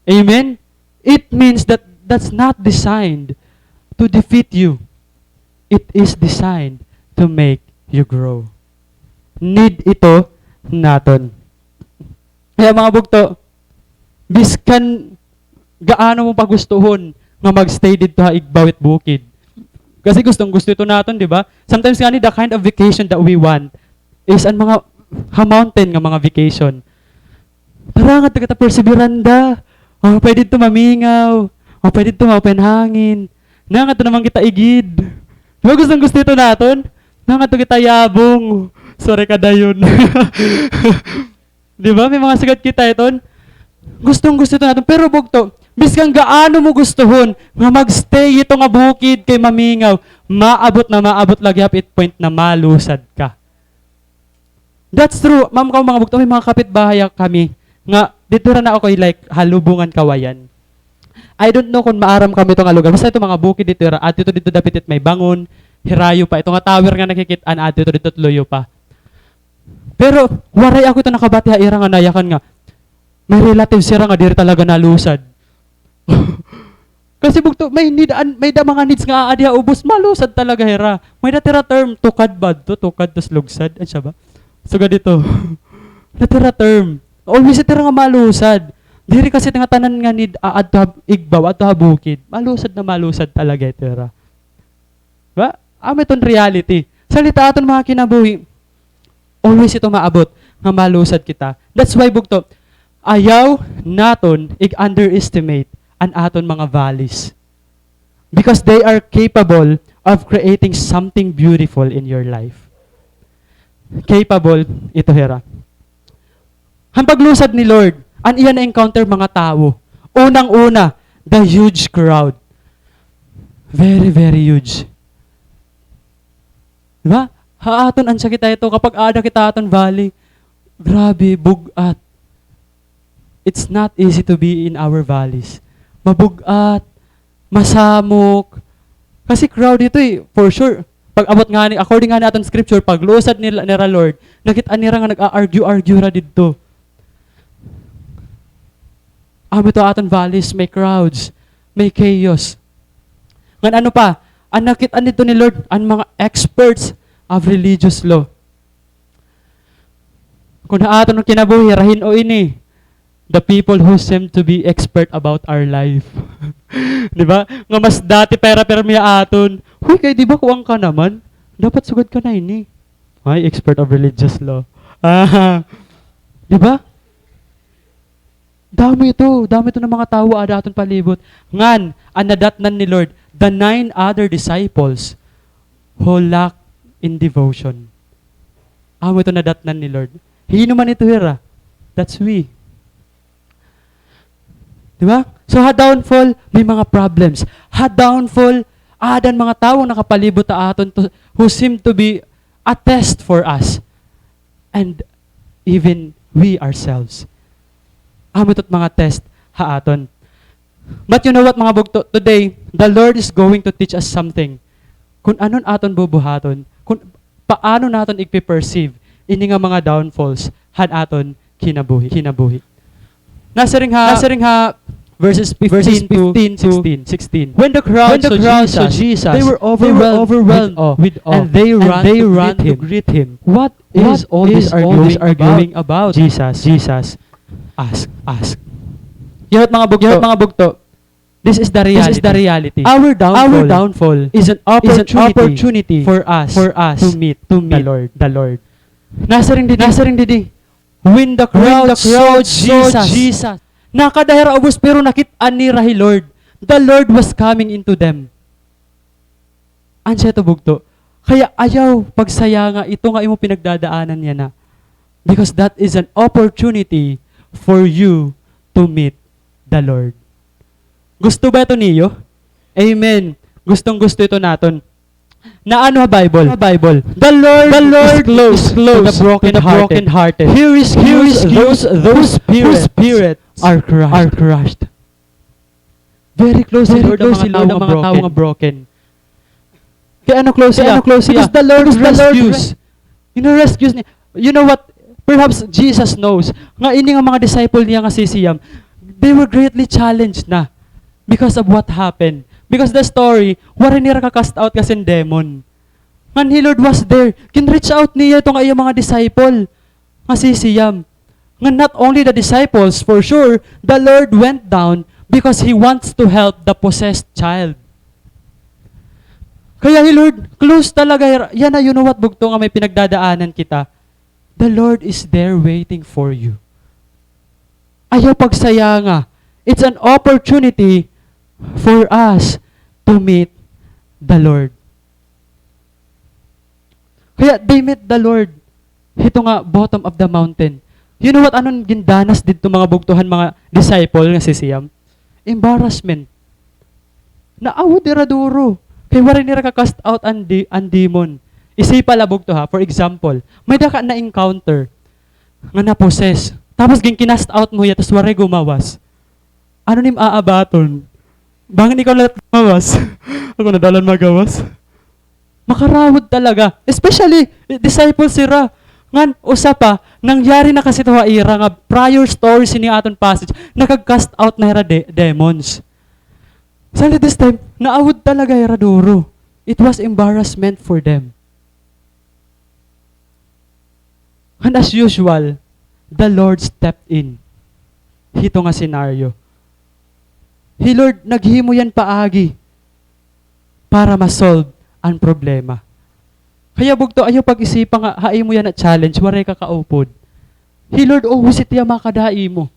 Amen? It means that that's not designed to defeat you. It is designed to make you grow. Need ito naton. Kaya, mga bugto, biskan gaano mo pa gustuhon nga mag-stay didto ha igbaw it bukid. Kasi gustong-gusto ito naton, di ba? Sometimes ngani, the kind of vacation that we want is an mga ha mountain nga mga vacation. Tara, ngadto kita Perseveranda. Mapay didto mamingaw. Mapay didto maupay an hangin. Ngadto naman kita Igid. Di ba gustong-gusto ito naton? Ngadto kita Yabong. Sorry ka dayon. Di ba? May mga sugad kita iton. Gustong-gusto ito naton. Pero bugto, biskan gaano mo gustuhon nga mag-stay ito nga bukid kay mamingaw, maabot na maabot la gihap it point na malusad ka. That's true. Ma'am, kamo mga bugto, may mga kapitbahay kami nga didto ra na ako, like, ha Lubungan, Kawayan. I don't know kon maaram kamo ito nga lugar. Basta ito mga bukid didto ra. Adto ito didto dapit it may bangon, hirayo pa. Ito nga tower nga nakikit-an, adto ito didto luyo pa. Pero waray ako ito nakabati ha ira nga nayakan nga may relatives hira nga diri talaga nalusad. Kasi bugto, may need, an-, may da mga needs nga aadi ha ubos, malusad talaga hira. May natira term, tukad ba adto? Tukad tas lugsad, ano siya ba? Sugad ito. Natira term. Always ito nga malusad. Diri kasi nga tanan nga need aadto ha igbaw, adto ha bukid. Malusad na malusad talaga ito hira. Ba? Amo iton reality. Salita aton mga kinabuhi, always ito maabot nga malusad kita. That's why, bugto, ayaw naton ig-underestimate an aton mga valleys. Because they are capable of creating something beautiful in your life. Capable ito hira. Han paglusad ni Lord, an iya na-encounter mga tawo. Unang-una, the huge crowd. Very, very huge. Di ba? Ha aton, an sakit ito, kapag aada kita ha aton valley, grabe, bug-at. It's not easy to be in our valleys. Mabug-at, masamok. Kasi crowd ito eh, for sure. pag-abot ngani, according ngani aton scripture, paglusad nira, nira Lord, nakit-an nira nga nag-a-argue-argue hira didto. Amo ito aton valleys, may crowds, may chaos. Ngan ano pa? An nakit-an didto ni Lord, an mga experts of religious law. Kon ha aton kinabuhi, rahin o ini, the people who seem to be expert about our life. Di ba? Nga mas dati pa hira pirmi ha aton. Huy, kay di ba kuan ka naman? Dapat sugad ka na ini. Ay, expert of religious law. Ah, di ba? Damo ito, damo ito nga mga tawo ada ha aton palibot. Ngan, an nadatnan ni Lord, the nine other disciples who lack in devotion. Amo ito nadatnan ni Lord. Hin-o man ito hira? That's we. Di ba? So, ha downfall, may mga problems. Ha downfall, ada an mga tawo nakapalibot ha aton to, who seem to be a test for us. And even we ourselves. Amo ito it mga test ha aton. But you know what, mga bugto? Today, the Lord is going to teach us something. Kun ano an aton bubuhaton, kun paano naton igpe-perceive ini nga mga downfalls han aton kinabuhi, kinabuhi. Nasiring ha, nasiring ha verses fifteen to sixteen. When the crowd saw Jesus, they were overwhelmed with awe, and they ran to greet him. What is all this arguing about? Jesus, Jesus ask, ask. Yahut mga bugto, yahut mga bugto, this is the reality. This is the reality. Our downfall, our downfall is an opportunity, is an opportunity for us, for us to meet, to meet the Lord, the Lord. Nasiring didi, nasiring didi. When the crowd saw Jesus, nakada hira ubos, pero nakit-an nira hi Lord. The Lord was coming into them. An siya ito bugto. Kaya ayaw pagsayanga ito nga imo pinagdadaanan yana. Because that is an opportunity for you to meet the Lord. Gusto ba ito niyo? Amen. Gustong-gusto ito naton. Na ano ha Bible? Ha Bible. The Lord, the Lord is close, is close to the broken hearted. He rescues, he rescues those, those whose spirits are crushed. Are crushed. Very close si Lord ang mga tawo nga broken. Kay ano close siya? Kay ano close siya? Because the Lord rescues. Gina-rescues niya. You know what? Perhaps Jesus knows nga ini nga mga disciple niya nga sisiyam, they were greatly challenged na because of what happened. Because the story, waray nira ka-cast out kasin demon. Ngan hi Lord was there. Gin-reach out niya ito nga iya mga disciple nga sisiyam. Nga not only the disciples, for sure, the Lord went down because He wants to help the possessed child. Kaya hi Lord, close talaga. Yana, you know what, bugto, nga may pinagdadaanan kita. The Lord is there waiting for you. Ayaw pagsayanga. It's an opportunity for us to meet the Lord. Kaya they met the Lord hito nga bottom of the mountain. You know what, ano an gindanas didto, mga bugto, han mga disciple nga sisiyam? Embarrassment. Naawod hira duro. Kay waray nira ka-cast out an de-, an demon. Isipa la, bugto, ha. For example, may-ada ka na-encounter nga na-possess. Tapos gin-cast out mo hiya, tapos waray gumawas. Ano an im aabaton? Bangin ikaw na la it gumawas. Ako na daw la an magawas. Makarawod talaga. Especially, disciples hira. Ngan, usa pa, nangyari na kasi ito ha ira nga prior story sini aton passage, nakag-cast out na hira de-, demons. Sanglit this time, naawod talaga hira duro. It was embarrassment for them. And as usual, the Lord stepped in hito nga senaryo. Hi Lord, naghimo hiya hin paagi para ma-solve an problema. Kaya bugto, ayaw pag-isipa nga ha imo yana challenge, waray ka kaupod. Hi Lord, always it hiya makada ha imo.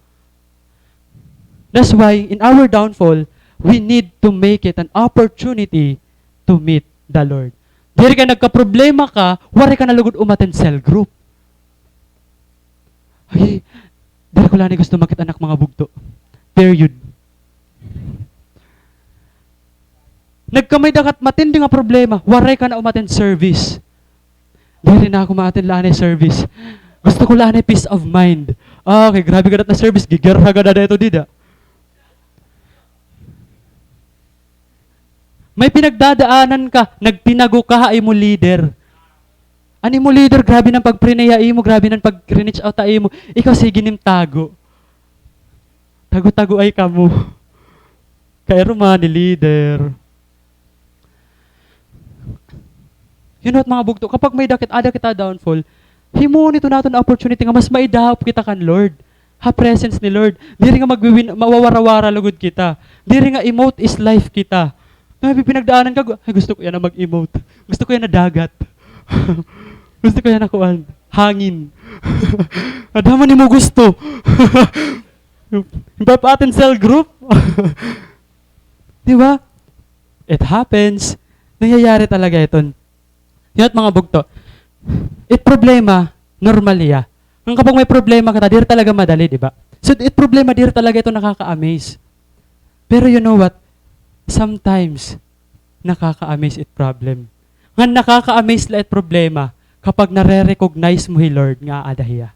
That's why, in our downfall, we need to make it an opportunity to meet the Lord. Diri kay nagkaproblema ka, waray ka na lugod umattend cell group. Ay, diri ko la anay gusto makit-an ak mga bugto. Period. Nagkamay-ada ka hit matindi nga problema, waray ka na umattend service. Diri na ako ma-attend la anay service. Gusto ko la anay peace of mind. Ah, kay grabe gad it na service, gigirha gad ada ito dida. May pinagdadaanan ka, nagtinago ka ha imo leader. An imo leader, grabe na an pag-pray niya ha imo, grabe na an pag-reach out ha imo. Ikaw, sige nim tago. Tago-tago ay kamo. Kay Romani leader. You know what, mga bugto? Kapag may dakit, ada kita downfall, himuon ito naton opportunity nga mas maidahop kita kan Lord. Ha presence ni Lord. Diri nga magwiwin-, mawawara-wara lugod kita. Diri nga emote is life kita. May pinagdaanan ka, gu-, "Ay, gusto ko yana mag-emote. Gusto ko yana dagat. Gusto ko yana kuan. Hangin." Ada man nimo gusto. Iba pa aton cell group. Di ba? It happens. Nangyayari talaga iton. Yun at mga bugto. It problema, normal iya. Ngan kapag may problema kita, diri talaga madali, di ba? So, it problema, diri talaga ito nakaka-amaze. Pero you know what? Sometimes, nakaka-amaze it problem. Ngan nakaka-amaze la it problema kapag nare-recognize mo hi Lord nga aada hiya.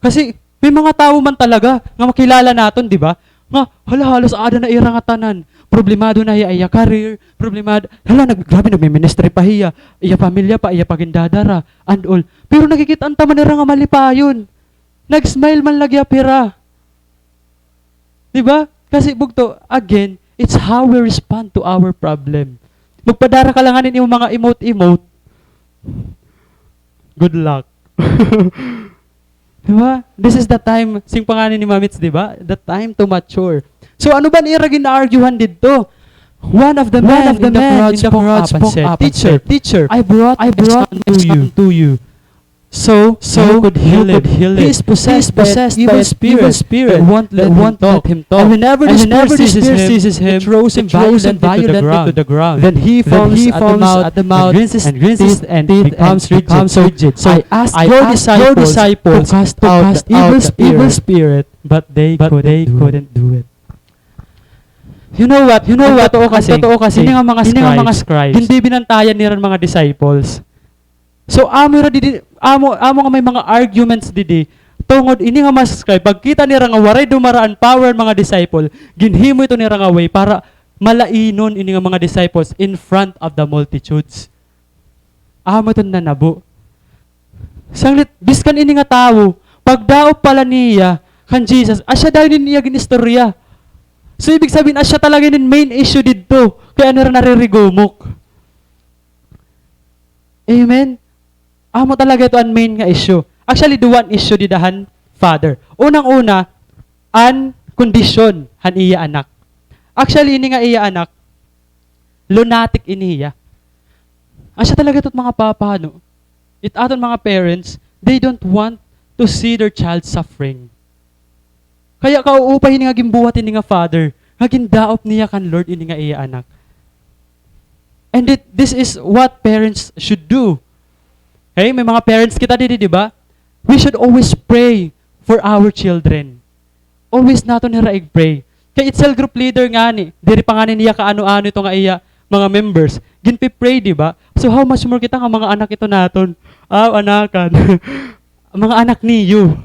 Kasi may mga tawo man talaga nga makilala naton, di ba? Nga, hala, halos aada na ira ngatanan. Problemado na hiya, iya career, problemado. Hala, nag-, grabe, nagmi-ministry pa hiya. Iya pamilya pa, iya pa gindadara, and all. Pero nakikit-an ta man hira nga malipayon. Nag-smile man la gihap hira. Di ba? Kasi bugto, again, it's how we respond to our problem. Magpadara ka la ngani hin imo mga emote-emote. Good luck. Di ba? This is the time, siring pa ngani ni Mamits, di ba? The time to mature. So, ano ba an ira gin-arguehan didto? One of the men in the crowd spoke up and said, "Teacher, I brought my son to you. So, so you could heal him. He is possessed by an evil spirit that won't let him talk. And whenever the spirit seizes him, it throws him violently to the ground. Then he foams at the mouth and grinds his teeth and becomes rigid. So I asked your disciples to cast out the evil spirit, but they couldn't do it." You know what? You know what? Totoo kasi, ini nga mga scribes, hindi binantayan nira an mga disciples. So, amo ira didi, amo, amo nga may mga arguments didi, tungod ini nga mga scribe, pagkita nira nga waray dumara an power han mga disciple, ginhimo ito nira nga way para malainon ini nga mga disciples in front of the multitudes. Amo iton nanabo. Sanglit, biskan ini nga tawo, pagdaop pa la niya kan Jesus, asya dayon ini iya gin-istorya. So, ibig sabihin, asya talaga ini an main issue didto, kay ano hira naririgumok. Amen? Amo talaga ito an main nga issue. Actually, duha an issue dida han father. Unang-una, an kondisyon han iya anak. Actually, ini nga iya anak, lunatic ini hiya. Asya talaga ito mga papa, no? It aton mga parents, they don't want to see their child suffering. Kaya kauupay ini nga ginbuhat ini nga father, nga gindaop niya kan Lord ini nga iya anak. And it, this is what parents should do. Okay? May mga parents kita didi, di ba? We should always pray for our children. Always naton hira ig-pray. Kay it cell group leader ngani, diri pa ngani niya kaano-ano ito nga iya mga members. Ginpi-pray, di ba? So how much more kita nga mga anak ito naton? Aw, anakan. Mga anak niyo.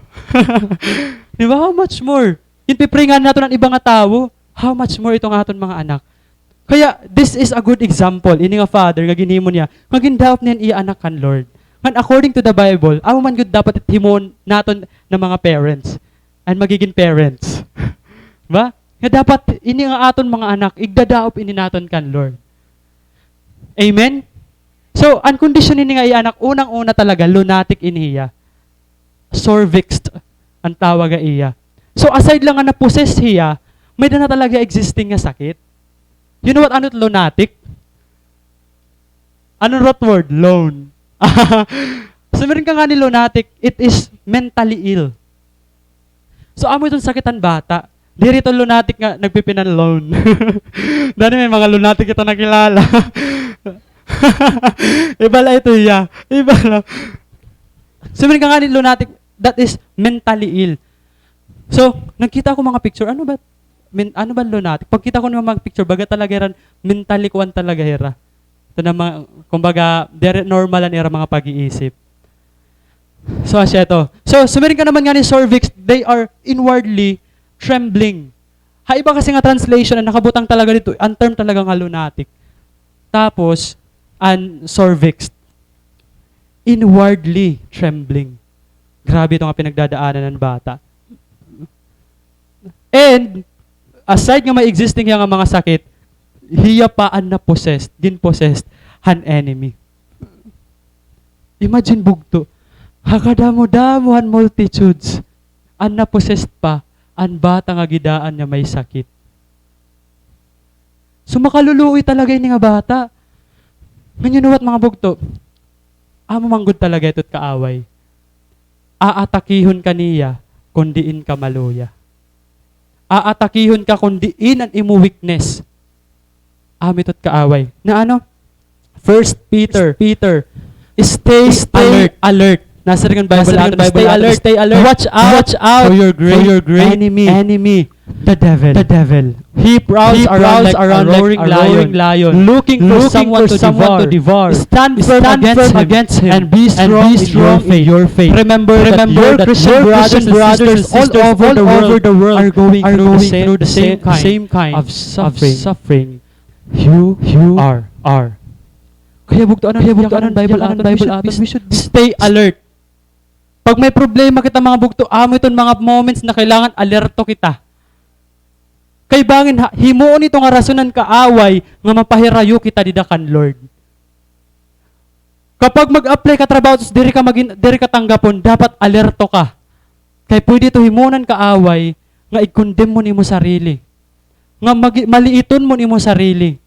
Di ba? How much more? Ginpi-pray ngani naton an iba nga tawo. How much more ito nga aton mga anak? Kaya, this is a good example. Ini nga father nga ginhimo niya, nga gindaop niya an iya anak kan Lord. Ngan according to the Bible, amo man gud dapat it himoon naton nga mga parents. An magigin parents. Ba? Nga dapat ini nga aton mga anak, igdadaop ini naton kan Lord. Amen? So, an kondisyon ini nga iya anak, unang-una talaga, lunatic ini hiya. Sore vexed an tawag ha iya. So, aside la nga na-possess hiya, may-ada na talaga existing nga sakit. You know what, ano it lunatic? Ano root word? Lone. Sumiring ka ngani lunatic, it is mentally ill. So, amo iton sakit han bata. Diri ito lunatic nga nagpipinan lone. Dani may mga lunatic kita nakilala. Iba la ito, iya. Iba la. Sumiring ka ngani lunatic, that is mentally ill. So, nagkita ko mga picture, ano ba, men-, ano ba lunatic? Pagkita ko nga mga picture, baga talaga hira, mentally kuan talaga hira. Ito na mga, kumbaga, diri normal an ira mga pag-iisip. So, asya ito. So, sumiring ka naman ngani sore vexed, they are inwardly trembling. Ha iba kasi nga translation, an nakabutang talaga didto, an term talaga nga lunatic. Tapos, an sore vexed. Inwardly trembling. Grabe ito nga pinagdadaanan han bata. And, aside nga may existing hiya nga mga sakit, hiya pa an na-possessed, gin-possessed han enemy. Imagine, bugto. Ha kadamo-damo han multitudes, an na-possessed pa an bata nga gidaan niya may sakit. So, makaluluoy talaga ini nga bata. Ngan, you know what, mga bugto? Amo man gud talaga ito it kaaway. Aatakihon ka niya kon diin ka maluya. Aatakihon ka kon diin an imo weakness. Amo ito it kaaway. Na ano? First Peter, Peter, stay, stay alert. Alert. Nasiring an Bible naton, stay alert. Stay alert. Watch out, watch out for your great, for your great enemy, enemy, the devil. The devil. He prowls around like a roaring lion, looking for someone to devour. Stand firm against him and be strong in your faith. Remember that your Christian brothers and sisters all over the world are going through the same, the same kind of suffering. You, you are, are. Kaya bugto, ano, kaya bugto, ano, Bible aton, we should be, we should be, stay alert. Pag may problema kita, mga bugto, amo iton mga moments na kailangan alerto kita. Kay bangin ha, himuon ito nga rason han kaaway nga mapahirayo kita dida kan Lord. Kapag mag-apply ka trabaho, tapos diri ka magin-, diri ka tanggapon, dapat alerto ka. Kay pwede ito himuon han kaaway nga i-condemn mo an imo sarili. Nga magi-, maliiton mo an imo sarili.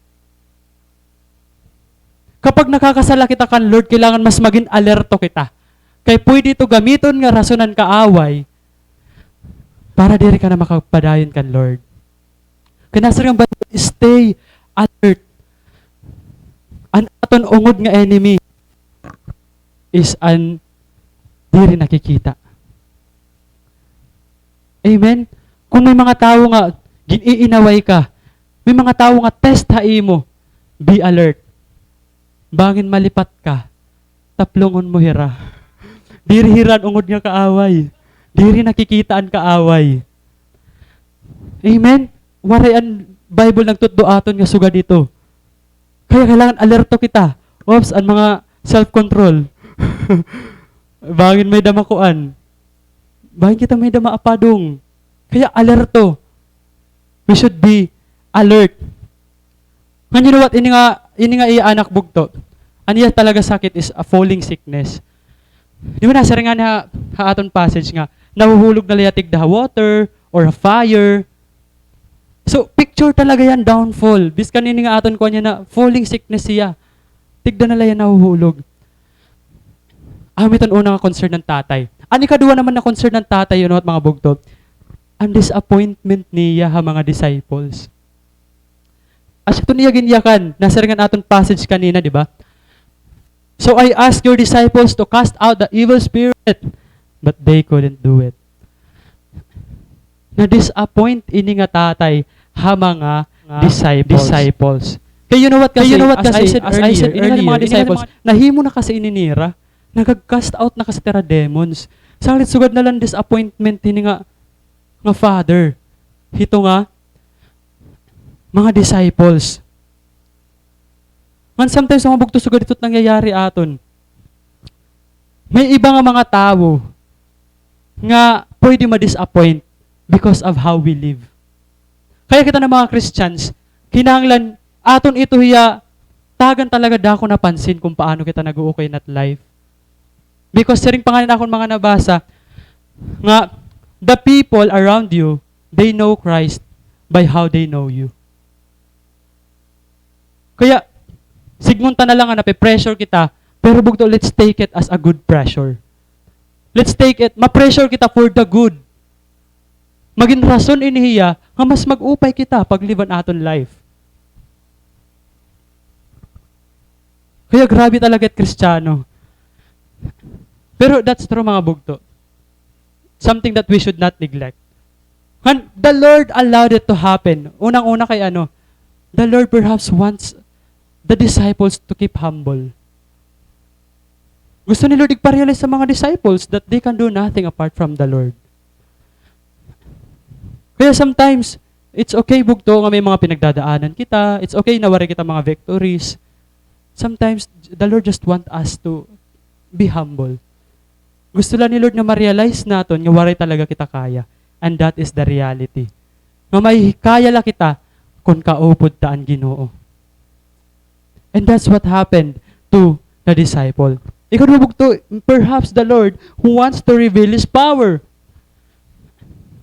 Kapag nakakasala kita kan Lord, kailangan mas magin alerto kita. Kay pwede ito gamiton nga rason han kaaway para diri ka na makapadayon kan Lord. Kay nasiring an Bible, stay alert. An aton ungod nga enemy is an diri nakikita. Amen? Kung may mga tawo nga gin-iinaway ka, may mga tawo nga test ha imo, be alert. Bangin malipat ka, taplongon mo hira. Diri hira an ungod nga kaaway. Diri nakikita an kaaway. Amen? Waray an Bible nagtutdo aton nga sugad ito. Kaya kailangan alerto kita. Oops, an mga self-control. Bangin may-ada makuan. Bangin kita may-ada maapadong. Kaya alerto. We should be alert. Ngan, you know what? Ini nga, ini nga iya anak bugto. An iya talaga sakit is a falling sickness. Di ba nasiring ngani ha, ha aton passage nga, nahuhulog na la hiya tigda ha water or ha fire. So, picture talaga hiya han downfall. Biskan ini nga aton kuan niya na falling sickness hiya. Tigda na la hiya nahuhulog. Amo iton una nga concern han tatay. An ikaduha naman nga concern han tatay, you know what, mga bugto? An disappointment niya ha mga disciples. Asya iton iya ginyakan, nasiring han aton passage kanina, di ba? "So I asked your disciples to cast out the evil spirit, but they couldn't do it." Na-disappoint ini nga tatay ha mga disciples. Kay you know what kasi, you know what kasi, as I said earlier, ini nga mga disciples, nahimo na kasi ini nira. Nagag-cast out na kasi hira demons. Salit sugad na la an disappointment hini nga, nga father hito nga mga disciples. Ngan sometimes, mga bugto, sugad ito it nangyayari aton. May iba nga mga tawo nga pwede ma-disappoint because of how we live. Kaya kita nga mga Christians, kinahanglan aton ito hiya tagan talaga dako nga pansin kung paano kita nag-uukay nat life. Because siring pa ngani han akon mga nabasa nga, "The people around you, they know Christ by how they know you." Kaya, sidngon ta na la nga nape-pressure kita, pero bugto, let's take it as a good pressure. Let's take it, ma-pressure kita for the good. Magin rason ini hiya nga mas mag-upay kita pag-live an aton life. Kaya grabe talaga it Kristiyano. Pero that's true, mga bugto. Something that we should not neglect. Ngan, the Lord allowed it to happen. Unang-una kay ano, the Lord perhaps wants the disciples to keep humble. Gusto ni Lord igpa-realize sa mga disciples that they can do nothing apart from the Lord. Kaya sometimes, It's okay, bugto, nga may mga pinagdadaanan kita. It's okay na waray kita mga victories. Sometimes, the Lord just want us to be humble. Gusto la ni Lord nga ma-realize naton nga waray talaga kita kaya. And that is the reality. Nga may kaya la kita kon kaupod ta an Ginoo. And that's what happened to the disciple. Ikaduha, bugto, perhaps the Lord who wants to reveal His power.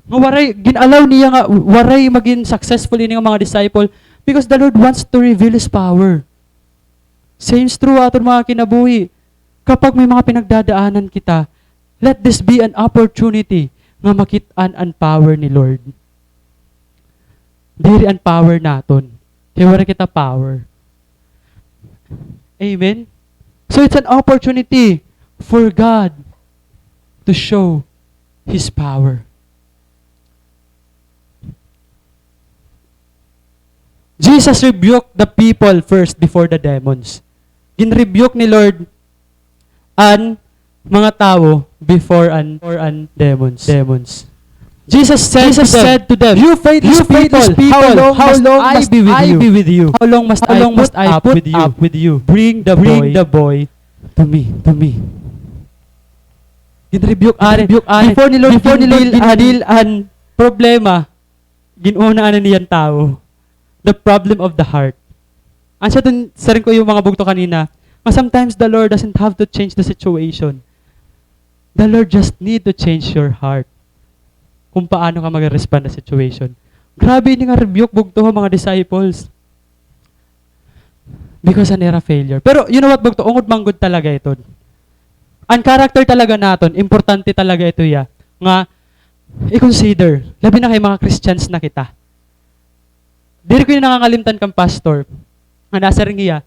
Nga waray, gin-allow niya nga waray magin successful ini nga mga disciple because the Lord wants to reveal His power. Same is true aton mga kinabuhi. Kapag may mga pinagdadaanan kita, let this be an opportunity nga makit-an an power ni Lord. Diri an power naton. Kay waray kita power. Amen? So it's an opportunity for God to show His power. Jesus rebuked the people first before the demons. Gin-rebuke ni Lord an mga tawo before an, before an demons. Demons. Jesus said to them, "You faithless people, how long must I be with you? How long must I put up with you? Bring the boy to me, to me." Gin-rebuke ani, before ni Lord gin-deal an problema, gin-una ani niya an tawo. The problem of the heart. An siring ko, mga bugto, kanina, nga sometimes the Lord doesn't have to change the situation. The Lord just need to change your heart. Kung paano ka mag-respond sa situation. Grabe ini nga rebuke, bugto, ha mga disciples. Because an ira failure. Pero you know what, bugto, ungod man gud talaga ito. An character talaga naton, importante talaga ito, ya, nga i-consider. Labi na kay mga Christians na kita. Diri ko ini nangangalimtan kan pastor. Nga nasiring hiya,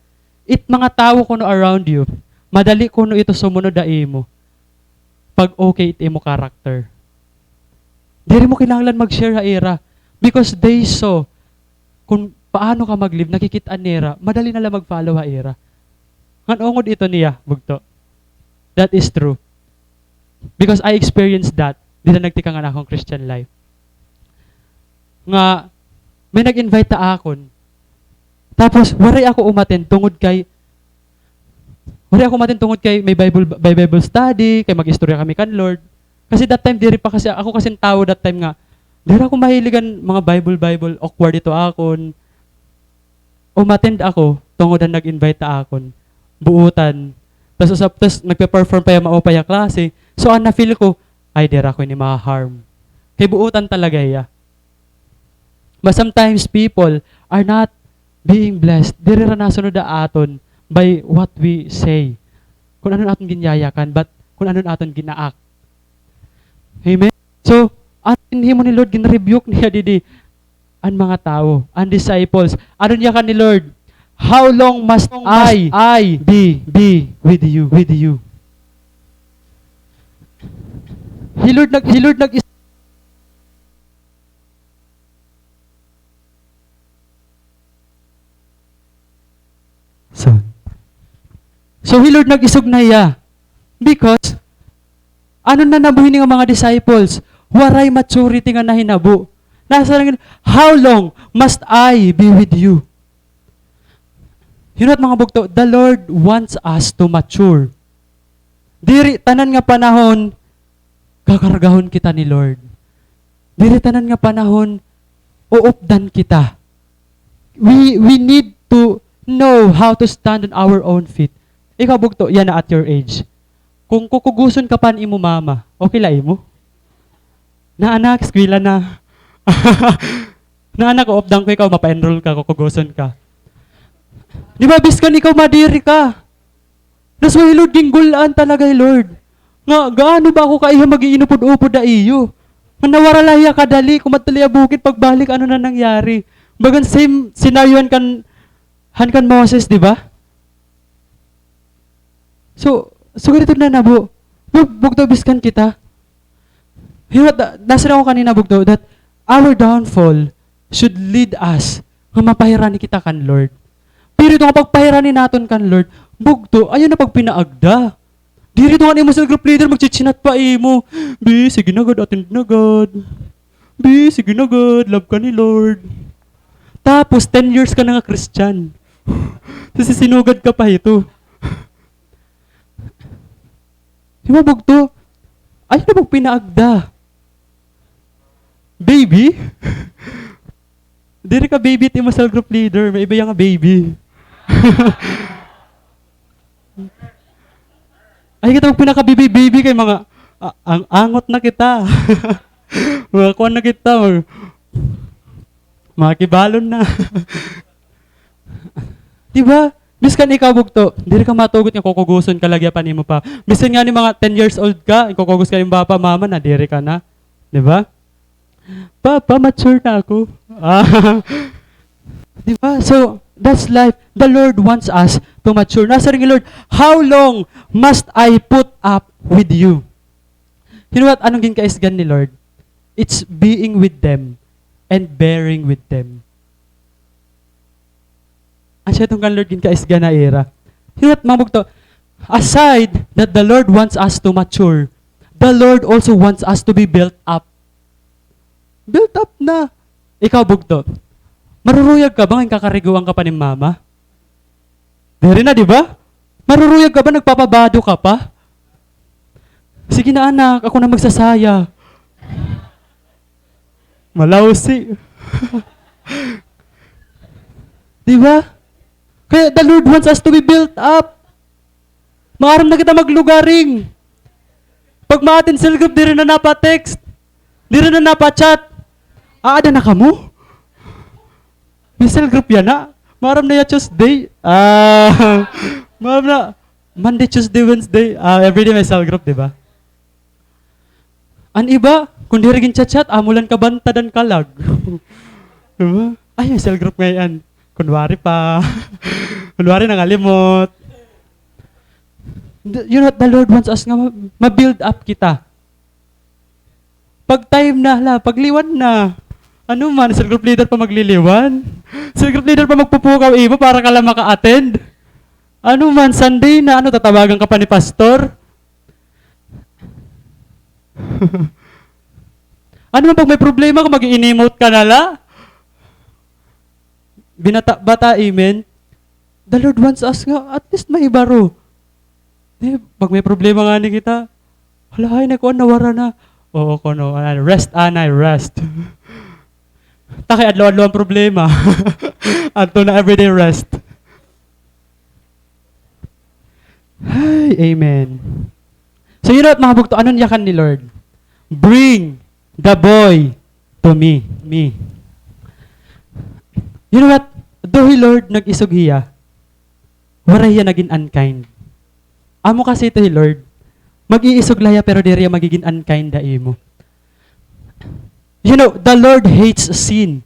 it mga tawo kuno around you, madali kuno ito sumunod ha imo pag okay it imo character. Diri mo kinahanglan mag-share ha ira because they saw kung paano ka mag-live, nakikit-an nira, madali na la mag-follow ha ira. Ngan ungod ito niya, bugto. That is true. Because I experienced that dida nagtikang an akon Christian life. Nga, may nag-invite ha akon. Tapos, waray ako umattend tungod kay, waray ako umattend tungod kay may Bible, may Bible study, kay mag-istorya kami kan Lord. Kasi that time, diri pa kasi, ako kasi tawo that time nga, diri ako mahilig an mga Bible, Bible, awkward ito akon. Umattend ako, tungod han nag-invite ha akon. Buotan. Tas usab, tas nagpe-perform pa hiya maupay ha klase. So, an na-feel ko, ay, diri ako ini maha-harm. Kay buotan talaga hiya. But sometimes people are not being blessed. Diri hira nasunod ha aton by what we say. Kun ano an aton ginyayakan, but kun ano an aton gina-act. Amen? So, an ginhimo ni Lord, gin-rebuke niya didi an mga tawo, an disciples. Ano niya kan ni Lord? "How long must I be, be with you, with you?" Hi Lord nag-, hi Lord nag-, So, so hi Lord nag-isog na hiya. Because, ano na nabuhi nga mga disciples? Waray maturity nga nahinabo. Nasiring, "How long must I be with you?" You know what, mga bugto? The Lord wants us to mature. Diri tanan nga panahon, kakargahon kita ni Lord. Diri tanan nga panahon, uupdan kita. We, we need to know how to stand on our own feet. Ikaw, bugto, yana at your age. Kung kukuguson ka pa han imo mama, okay la imo? Na, anak, eskwela na. Na, anak, uupdan ko ikaw, mapa-enroll ka, kukuguson ka. Di ba, biskan ikaw, madiri ka. That's why, Lord, ginggul-an talaga hi Lord. Nga, gaano ba ako kaiha mag-iinupod-upod ha iyo? Nga nawara la hiya kadali, kumadto la hiya bukid, pagbalik, ano na nangyari? Bagan same scenario han kan, han kan Moses, di ba? So, so ganito na nabo. Bug-, bugto biskan kita. You know what, na-, nasiring ako kanina, bugto, that our downfall should lead us nga mapahirani kita kan Lord. Pero ito nga pagpahirani naton kan Lord, bugto, ayaw na pagpinaagda. Diri ito nga imo sa group leader, magchichinat pa imo. Bi, sige na gad, attend na gad. Bi, sige na gud, love ka ni Lord. Tapos, ten years ka na nga Christian. Tapos, sinugad ka pa hito. Di ba, bugto? Ayaw na magpinaagda. Baby? Diri ka baby it imo cell group leader, may iba nga baby. Ayaw kita magpinaka-baby-baby kay mga, a-, ang angot na kita. Mga kuan na kita, mga, mga kibalon na. Di ba? Biskan ikaw, bugto, diri ka matugot nga kukugoson ka la gihapon nimo pa. Bisan ngani mga ten years old ka, kukugos ka nimo papa, mama, nadiri ka na. Di ba? Papa, mature na ako. Ah. Di ba? So, that's life. The Lord wants us to mature. Nasiring hi Lord, "How long must I put up with you?" You know what? Anong ginkaisgan ni Lord? It's being with them and bearing with them. Asya iton kan Lord ginkaisgan ha ira. You know what, mga bugto? Aside that the Lord wants us to mature, the Lord also wants us to be built up. Built up na. Ikaw, bugto, maruruyag ka ba ngan kakariguan ka pa ni mama? Diri na, di ba? Maruruyag ka ba, nagpapabado ka pa? Sige na, anak, ako na magsasaya. Malawsi. Di ba? Kaya the Lord wants us to be built up. Maaram na kita maglugaring. Pag ma-attend cell group, diri na napa-text. Diri na napa-chat. Aada na kamo? May cell group yana. Maaram na ya Tuesday. Ah, maaram na Monday, Tuesday, Wednesday. Ah, everyday may cell group, di ba? An iba, kon diri gin-chat-chat, amo la kabantad an kalag. Di ba? Ay, may cell group ngay-an. Kunwari pa. Kunwari nangalimot. The, you know what? The Lord wants us nga ma-, ma-build up kita. Pag time na, hala, pagliwan na. Ano man, cell group leader pa magliliwan? Cell group leader pa magpupukaw imo para ka la maka-attend? Ano man, Sunday na, ano, tatawagan ka pa ni pastor? Ano man, pag may problema ka, mag-i-emote ka na la? Binata-bata, amen? The Lord wants us nga, at least mahibaro. Di, pag may problema ngani kita, hala, ay, nakuan, nawara na. Oo, kuno, ano, rest, anay, rest. Ta kay adlaw-adlaw an problema. Adto na everyday rest. Ay, amen. So, you know what, mga bugto, ano an yakan ni Lord? "Bring the boy to me." Me. You know what? Though hi Lord nag-isog hiya, waray hiya nagin unkind. Amo kasi ito hi Lord. Mag-iisog la hiya pero diri hiya magigin unkind ha imo. You know, the Lord hates sin.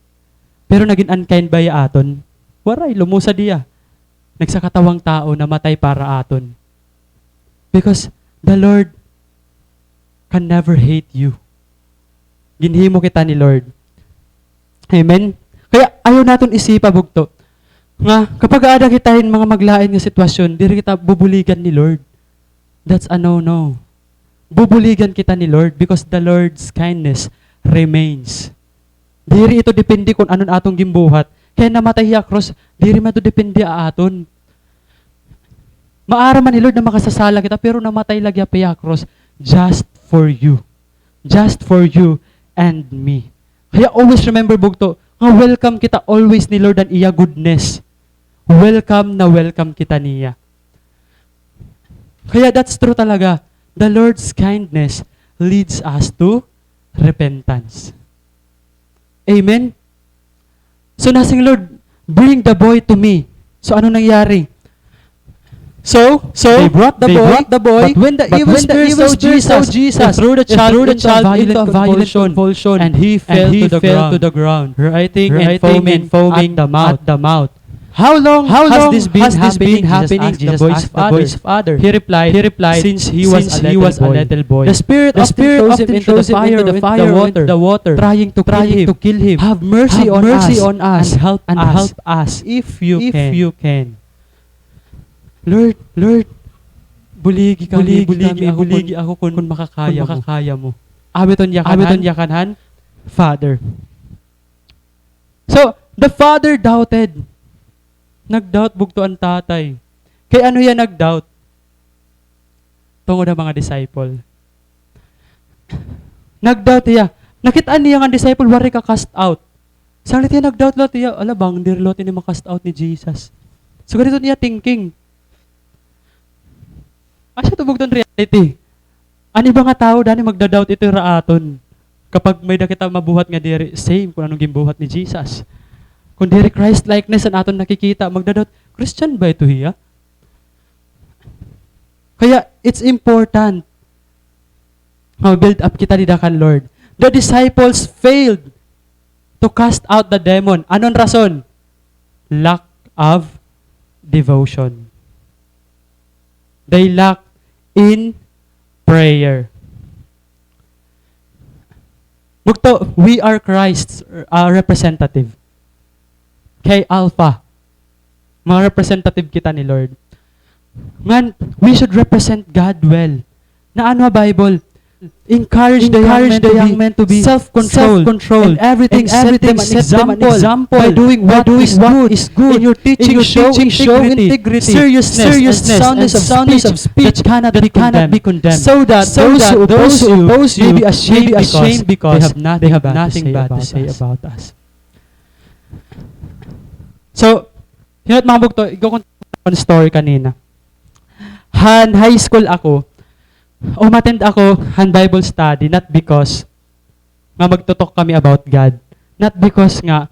Pero nagin unkind ba hiya aton? Waray, lumusad hiya. Nagsakatawang tawo, namatay para aton. Because the Lord can never hate you. Ginhimo kita ni Lord. Amen? Kaya ayaw naton isipa, bugto, nga kapag aada kita hin mga maglain nga sitwasyon, diri kita bubuligan ni Lord. That's a no-no. Bubuligan kita ni Lord because the Lord's kindness remains. Diri ito depende kon ano an aton ginbuhat. Kay namatay hiya ha krus, diri man ito depende ha aton. Maaram man ni Lord na makasasala kita, pero namatay la gihap hiya ha krus just for you. Just for you and me. Kaya always remember, bugto, nga welcome kita always ni Lord an iya goodness. Welcome na welcome kita niya. Kaya that's true talaga. The Lord's kindness leads us to repentance. Amen? So, nasiring, "Lord, bring the boy to me." So, ano nangyari? So, so, they brought the boy, but when the evil spirit saw Jesus, it threw the child into a violent convulsion, and he fell to the ground, writhing and foaming at the mouth. "How long has this been happening?" Jesus asked the boy's father. He replied, "Since he was a little boy. The spirit often throws him into the fire or into the water, trying to kill him. Have mercy on us and help us if you can." Lord, Lord, buligi kami, buligi ako kon makakaya mo. Amo iton yakan han? Father. So, the father doubted. Nag-doubt bugto an tatay. Kay ano hiya nag-doubt? Tungod ha mga disciple. Nag-doubt hiya. Nakit-an niya nga an disciple waray ka-cast out. Sanglit hiya nag-doubt liwat hiya, "Ala, bangin diri liwat ini ma-cast out ni Jesus." Sugad hiton iya thinking. Asya ito bugto an reality. An iba nga tawo, danay magda-doubt ito hira aton. Kapag may-ada kita mabuhat nga diri same kon ano an ginbuhat ni Jesus. Kon diri Christ-likeness an aton nakikita, magda-doubt, "Christian ba ito hiya?" Kaya, it's important nga ma-build up kita dida kan Lord. The disciples failed to cast out the demon. Ano an rason? Lack of devotion. They lack in prayer. Bugto, we are Christ's, uh, representative. Kay Alpha, mga representative kita ni Lord. Ngan, we should represent God well. Na ano ha Bible? Encourage the young men to be self-controlled, and everything, set them an example by doing what is good. In your teaching, show integrity, seriousness, and soundness of speech that cannot be condemned, so that those who oppose you may be ashamed because they have nothing bad to say about us. So, you know what, mga bugto, igkukontinue ko an story kanina. Han high school ako, umattend ako han Bible study, not because nga magto-talk kami about God, not because nga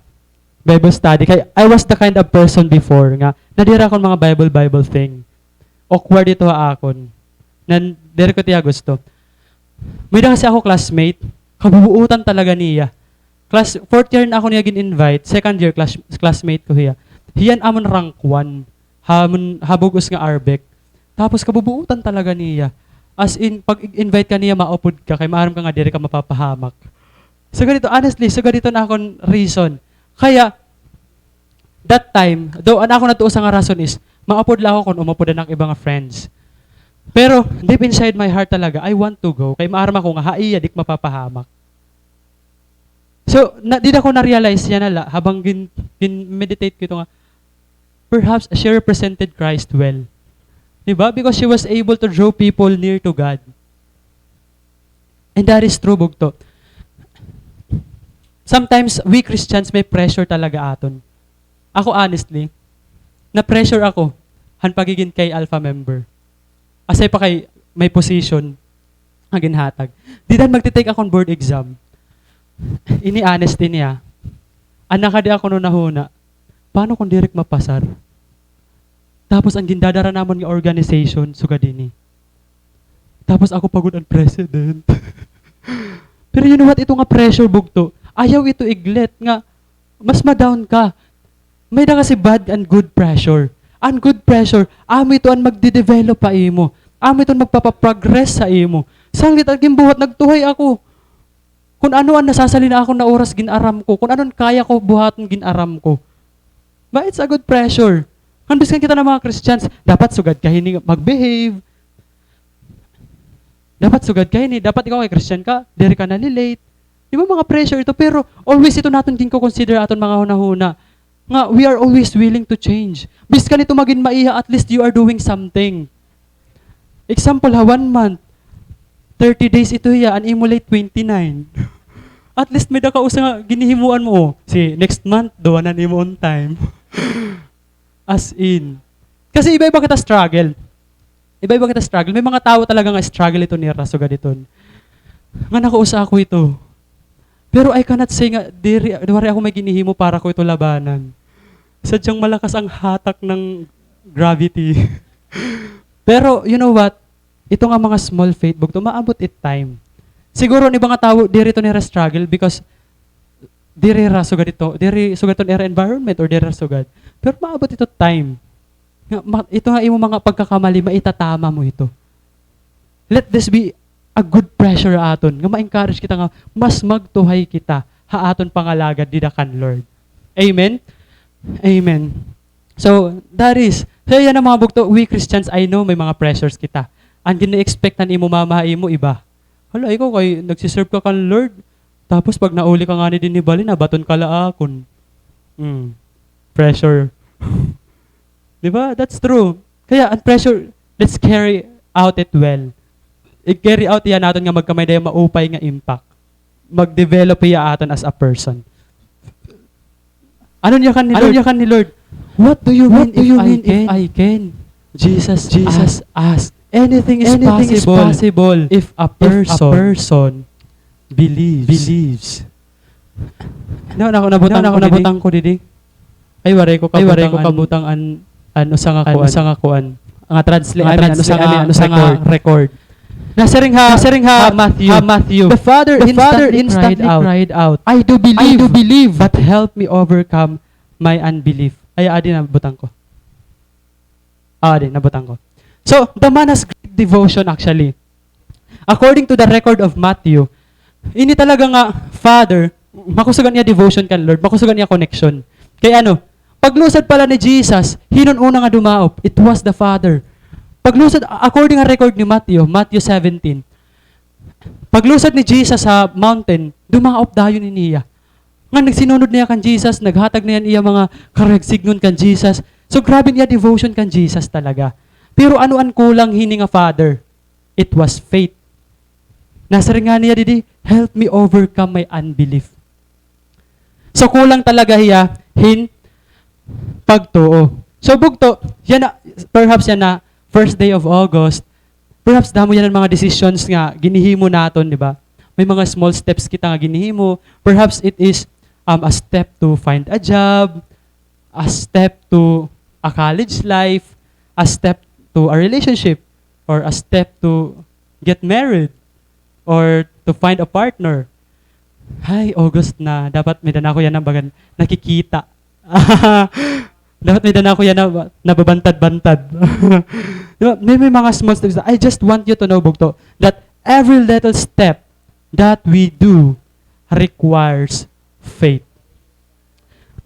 Bible study, kay I was the kind of person before nga nadiri akon mga Bible, Bible thing. Awkward ito ha akon. Nan, diri ko tiya gusto. May-ada kasi ako classmate, kabubuotan talaga niya. Class, fourth year na ako niya gin-invite, second year class, classmate ko hiya. Hiya an amon rank one, ha, amon, ha bug-os nga ARBEC. Tapos kabubuotan talaga niya. As in, pag-invite ka niya, maupod ka, kay maaram ka nga diri ka mapapahamak. Sugad ito, honestly, sugad ito an akon reason. Kaya, that time, though an akon nagtuo nga rason is, maupod la ako kon umupod an ak iba nga friends. Pero, deep inside my heart talaga, I want to go. Kay maaram ako nga, ha iya, di ko mapapahamak. So, na, dida ko na-realize yana la, habang gin, gin-meditate ko ito nga, perhaps she represented Christ well. Di ba? Because she was able to draw people near to God. And that is true, bugto. Sometimes, we Christians may pressure talaga aton. Ako, honestly, na-pressure ako han pagigin Chi Alpha member. Aside pa kay may position nga ginhatag. Dida han magte-take ako hin board exam. Ini honest ini, ah. An nakadi ako hunahuna, paano kon diri ko mapasar? Tapos an gindadara namon nga organization, sugad ini. Tapos ako pa gud an president. Pero you know what? Ito nga pressure, bugto, ayaw ito iglit nga mas ma-down ka. May-ada kasi bad and good pressure. An good pressure, amo ito an magde-develop ha imo. Amo ito an magpapa-progress ha imo. Sanglit an ginbuhat, nagtuhay ako. Kon ano an nasasalin ha akon nga oras, gin-aram ko. Kon ano an kaya ko buhaton, gin-aram ko. Ba, it's a good pressure. Ngan biskan kita nga mga Christians, dapat sugad ka hini mag-behave. Dapat sugad ka hini. Dapat ikaw kay Christian ka, diri ka nali-late. Di ba, mga pressure ito? Pero always ito naton ginko-consider aton mga hunahuna. Nga, we are always willing to change. Biskan ito magin maiha, at least you are doing something. Example, ha one month, thirty days ito hiya, an imo late twenty-nine. At least may-ada ka usa nga ginhihimuan mo. O, si next month, duha na an imo on time. As in. Kasi iba-iba kita struggle. Iba-iba kita struggle. May mga tawo talaga nga struggle ito nira, sugad iton. Nga nakausa ako ito. Pero I cannot say nga, diri, waray ako may ginhihimo para ko ito labanan. Sadyang malakas ang hatak ng gravity. Pero, you know what? Ito nga mga small faith, bugto, maabot it time. Siguro, an iba nga tawo, diri ito nira struggle because diri ra sugad ito, diri sugad iton ira environment or diri ra sugad. Pero maabot ito time. Nga, ma-, ito nga imo mga pagkakamali, maitatama mo ito. Let this be a good pressure ha aton, nga ma-encourage kita nga mas magtuhay kita ha aton pangalagad dida kan Lord. Amen? Amen. So, that is, so yana mga bugto, we Christians, I know may mga pressures kita. An gin-expect han imo mama ha imo, iba. Hala, ikaw kay nagsi-serve ka kan Lord, Tapos pag nauli ka ngani dinhi bali, nabaton ka la akon. Mm. Pressure. Di ba? That's true. Kaya an pressure, let's carry out it well. I-carry out hiya naton nga magkamay-ada hiya maupay nga impact. Mag-develop hiya aton as a person. Ano niya kan ni Lord? Ano niya kan ni Lord? What do you mean if I can? Jesus asked, "Anything is possible if a person believes." Ano, ano, nabutang ko didi. Ay, waray ko kabutang an, an usa nga kuan. Usa nga kuan. Nga translate, I mean, an usa nga record. Nasiring ha, nasiring ha Matthew, the father instantly cried out, "I do believe, but help me overcome my unbelief." Ay, adi, nabutang ko. Ah, adi, nabutang ko. So, the man has great devotion actually. According to the record of Matthew, ini talaga nga father, makusog an iya devotion kan Lord, makusog an iya connection. Kay ano, paglusad pa la ni Jesus, hin-o an una nga dumaop? It was the father. Paglusad, according ha record ni Matthew, Matthew seventeen, paglusad ni Jesus ha mountain, dumaop dayon ini hiya. Ngan nagsinunod na hiya kan Jesus, naghatag na hiya han iya mga karuyag sidngon kan Jesus. So, grabe an iya devotion kan Jesus talaga. Pero ano an kulang hini nga father? It was faith. Nasiring ngani niya didi, "Help me overcome my unbelief." So, kulang talaga hiya hin pagtuo. So, bugto, yana, perhaps yana, first day of August, perhaps damo yana an mga decisions nga ginhihimo naton, di ba? May mga small steps kita nga ginhihimo. Perhaps it is, um, a step to find a job, a step to a college life, a step to a relationship, or a step to get married, or to find a partner. Hay, August na, dapat may-ada na ako yana bagan nakikita. Dapat may-ada na ako yana nababantad-bantad. Di ba? May, may mga small steps. I just want you to know, bugto, that every little step that we do requires faith.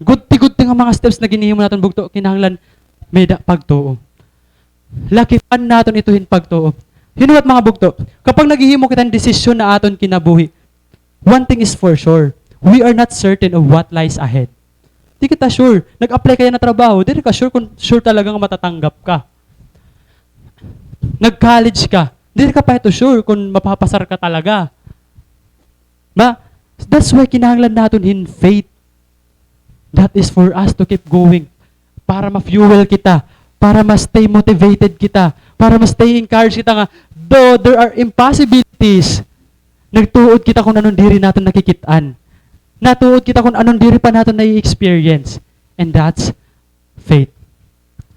Gudti-gudti nga mga steps na ginhihimo naton, bugto, kinahanglan may-ada pagtuo. Lakipan naton ito hin pagtuo. You know what, mga bugto? Kapag naghihimo kita hin desisyon ha aton kinabuhi, one thing is for sure, we are not certain of what lies ahead. Di kita sure. Nag-apply ka yana trabaho, diri ka sure kon sure talaga nga matatanggap ka. Nag-college ka, diri ka pa ito sure kon mapapasar ka talaga. Ma, that's why kinahanglan naton hin faith. That is for us to keep going. Para ma-fuel kita. Para ma-stay motivated kita. Para ma-stay encouraged kita nga, though there are impossibilities, nagtuod kita kon ano an diri naton nakikit-an. Natuod kita kon ano an diri pa naton nai-experience. And that's faith.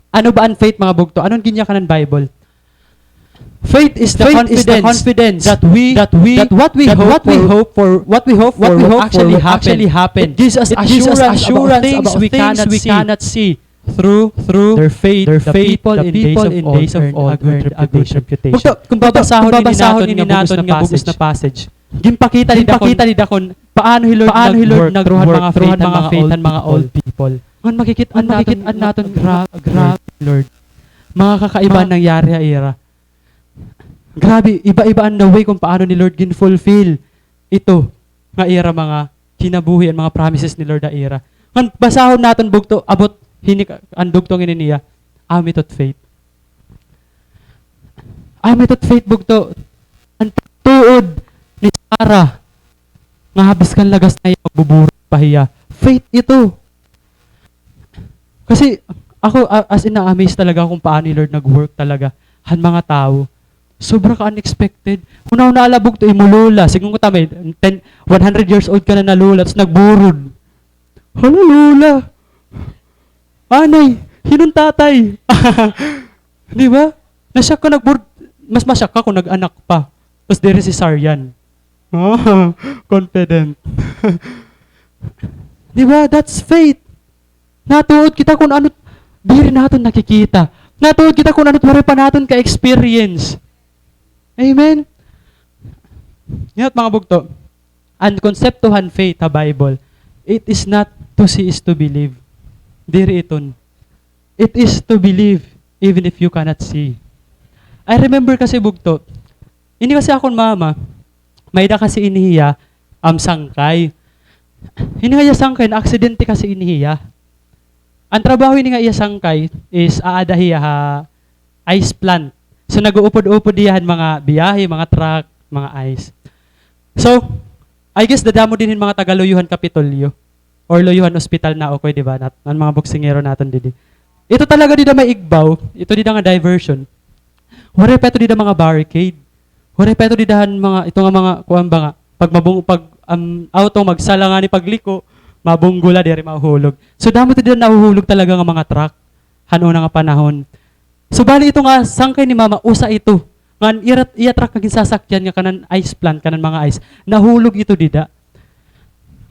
Ano ba an faith, mga bugto? Ano an ginyakanan han Bible? Faith is the confidence that we, that what we hope for, what we hope for will actually happen. It gives us assurance about things we cannot see through, through their faith, the people in days of old earned a good reputation. Bugto, kon babasahon ini naton nga bug-os na passage, ginpakita nida kon paano hi Lord nag-work through han mga faith han mga old people. Ngan makikit-an naton, gra-, grabe, Lord. Mga kakaiba an nangyari ha ira. Grabe, iba-iba an the way kon paano ni Lord gin-fulfill ito nga ira mga kinabuhi, an mga promises ni Lord ha ira. Ngan basahon naton, bugto, about hini ka-, an dugtong ini niya, "Amo ito it faith." Amo ito it faith, bugto. An pagtuod ni Sarah nga biskan lagas na hiya, magbuburod pa hiya. Faith ito. Kasi ako, a-, as in, na-amaze talaga ako kon paano hi Lord nag-work talaga han mga tawo. Sobra ka unexpected. Hunahunaa la, bugto, imo lola. Sidngon ko ta may ten, one hundred years old ka na na lola, tas nagburod. Hala, lola. Anay, hin-o an tatay? Di ba? Na-shock ka, nagbur-, mas ma-shock ka kon nag-anak pa. Tas diri cesarean. Ah, confident. Di ba? That's faith. Natuod kita kon ano diri naton nakikita. Natuod kita kon ano waray pa naton ka-experience. Amen? Ngan, mga bugto, an konsepto han faith ha Bible, it is not to see is to believe. Diri iton. It is to believe even if you cannot see. I remember kasi, bugto, ini kasi akon mama, may-ada kasi ini hiya, am, sangkay. Ini nga iya sangkay, naaksidente kasi ini hiya. An trabaho ini nga iya sangkay is aada hiya ha ice plant. So, nag-uupod-upod hiya han mga biyahe, mga truck, mga ice. So, I guess dadamo dinhi hin mga taga-Loyohan Kapitolyo or Loyohan Hospital na, okay, di ba? Nat-, an mga boksingero naton didi. Ito talaga dida may igbaw, ito dida nga diversion. Waray pa ito dida mga barricade. Waray pa ito dida han mga, ito nga mga, kuan ba nga, pag mabung-, pag, um, auto, magsala ngani pagliko, mabunggo la, diri mahuhulog. So, damo ito dida nahuhulog talaga nga mga truck han una nga panahon. So, bali ito nga sangkay ni Mama, usa ito. Ngan iya, iya truck nga ginsasakyan nga kanan ice plant, kanan mga ice, nahulog ito dida.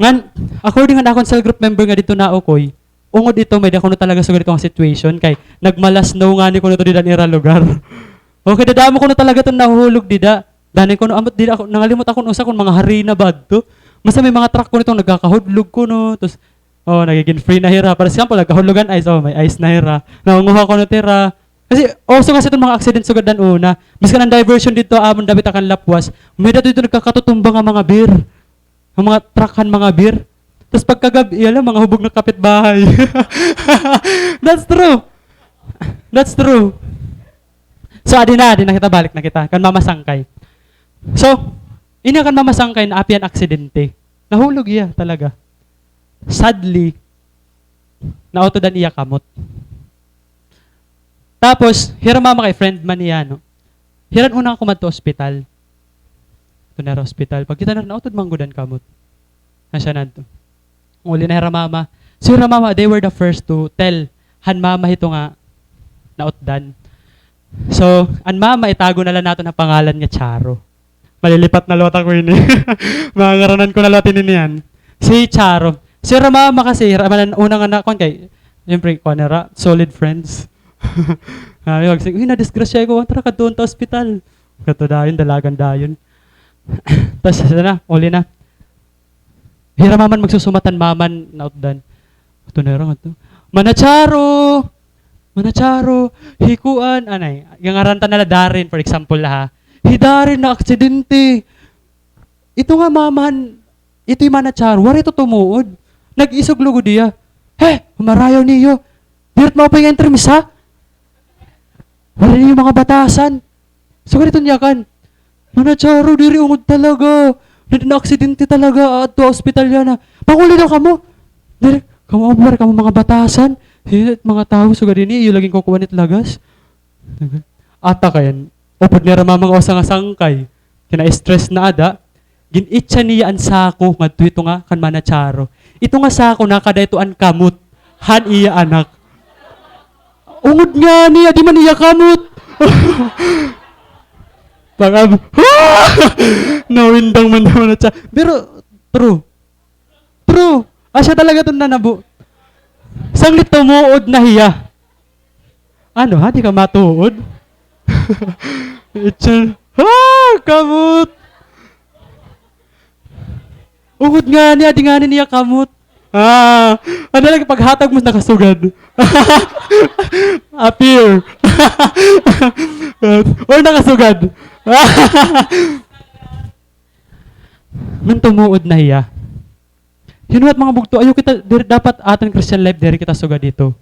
Ngan, according han akon cell group member nga didto naukoy, ungod ito, may-ada kuno talaga sugad ito nga situation kay nagma-la-snow ngani kuno ito dida han ira lugar. Okay, dadamo kuno talaga iton nahuhulog dida. Danay kuno, ambot dida ako, nangalimot ako usa kon mga harina ba adto. Basta may mga truck kuno iton nagkakahudlog kuno, tapos, oh, nagigin free na hira. For example, nagkahudlog an ice, oh, may ice na hira. Nangunguha kuno hira. Kasi, uso kasi iton mga accident sugad han una. Biskan an diversion didto, amon dapit ha kan Lapwas, may-ada didto nagkakatutumba nga mga beer. An mga truck han mga beer. Tas pagkagab-i, hala, mga hubog na kapitbahay. That's true. That's true. So, adi na, adi na kita, balik na kita. Kan Mama Sangkay. So, ini kan Mama Sangkay, naapi han aksidente. Nahulog hiya talaga. Sadly, nautod an iya kamot. Tapos, hira mama kay friend man hiya, no? Hira an una nga kumadto ospital. Ito na hira ospital. Pagkita na, nautod man gud an kamot. Asya na ito. Uli na hira mama. So, hira mama, they were the first to tell han mama hito nga nautdan. So, an mama, itago na la naton an pangalan nga Charo. Malilipat na liwat ako ini. Mga ngaranan ko na liwat ini niyan. Si Charo. Si Ramama kasi, Rama na una nga na, kuwan kay, siyempre, kuwan na ra, solid friends. Sabi, magsig-, "Uy, nadisgrasya ko, tara, kadtuon ta ospital." Kadto dayon, dalagan dayon. Tas, sana, uli na. Hira maman magsusumat han maman nautdan. Ato na hira ngadto. "Mana Charo! Mana Charo! Hi kuan," anay, ngaran ta na la Darren, for example, ha. "Hi Darren naaksidente. Ito nga maman, ito hi Mana Charo, waray ito tumuod. Nag-isog lugod hiya." "He, marayaw niyo. Diri it maupay nga intermis, ha? Waray niyo mga batasan." Sugad iton yakan. "Mana Charo, diri ungod talaga. Nadi naaksidente talaga, aadto ha ospital yana." "Panguli daw kamo." "Diri, kamo, waray kamo mga batasan. Hit mga tawo sugad ini, iyo lagi kukuan it lagas." Ata kayan, upod ni Ramama nga usa nga sangkay. Kina-stress na ada. Gin-itsa niya an sako ngadto hito nga kan Mana Charo. Ito nga sako, nakada hito an kamot han iya anak. Ungod ngani, adi man iya kamot. Pag-ab-, nawindang man daw na siya. Pero, true. True. Asya talaga iton nanabo. Sanglit tumuod na hiya. Ano, ha? Di ka matuod? Itsa. Ah, kamot! Ungod ngani, adi ngani niya kamot. Ah, ano lang, paghatag mo, nakasugad. Appear. Or nakasugad. Ngan tumuod na hiya. You know what, mga bugto, ayaw kita, diri, dapat aton Christian life, diri kita sugad hito.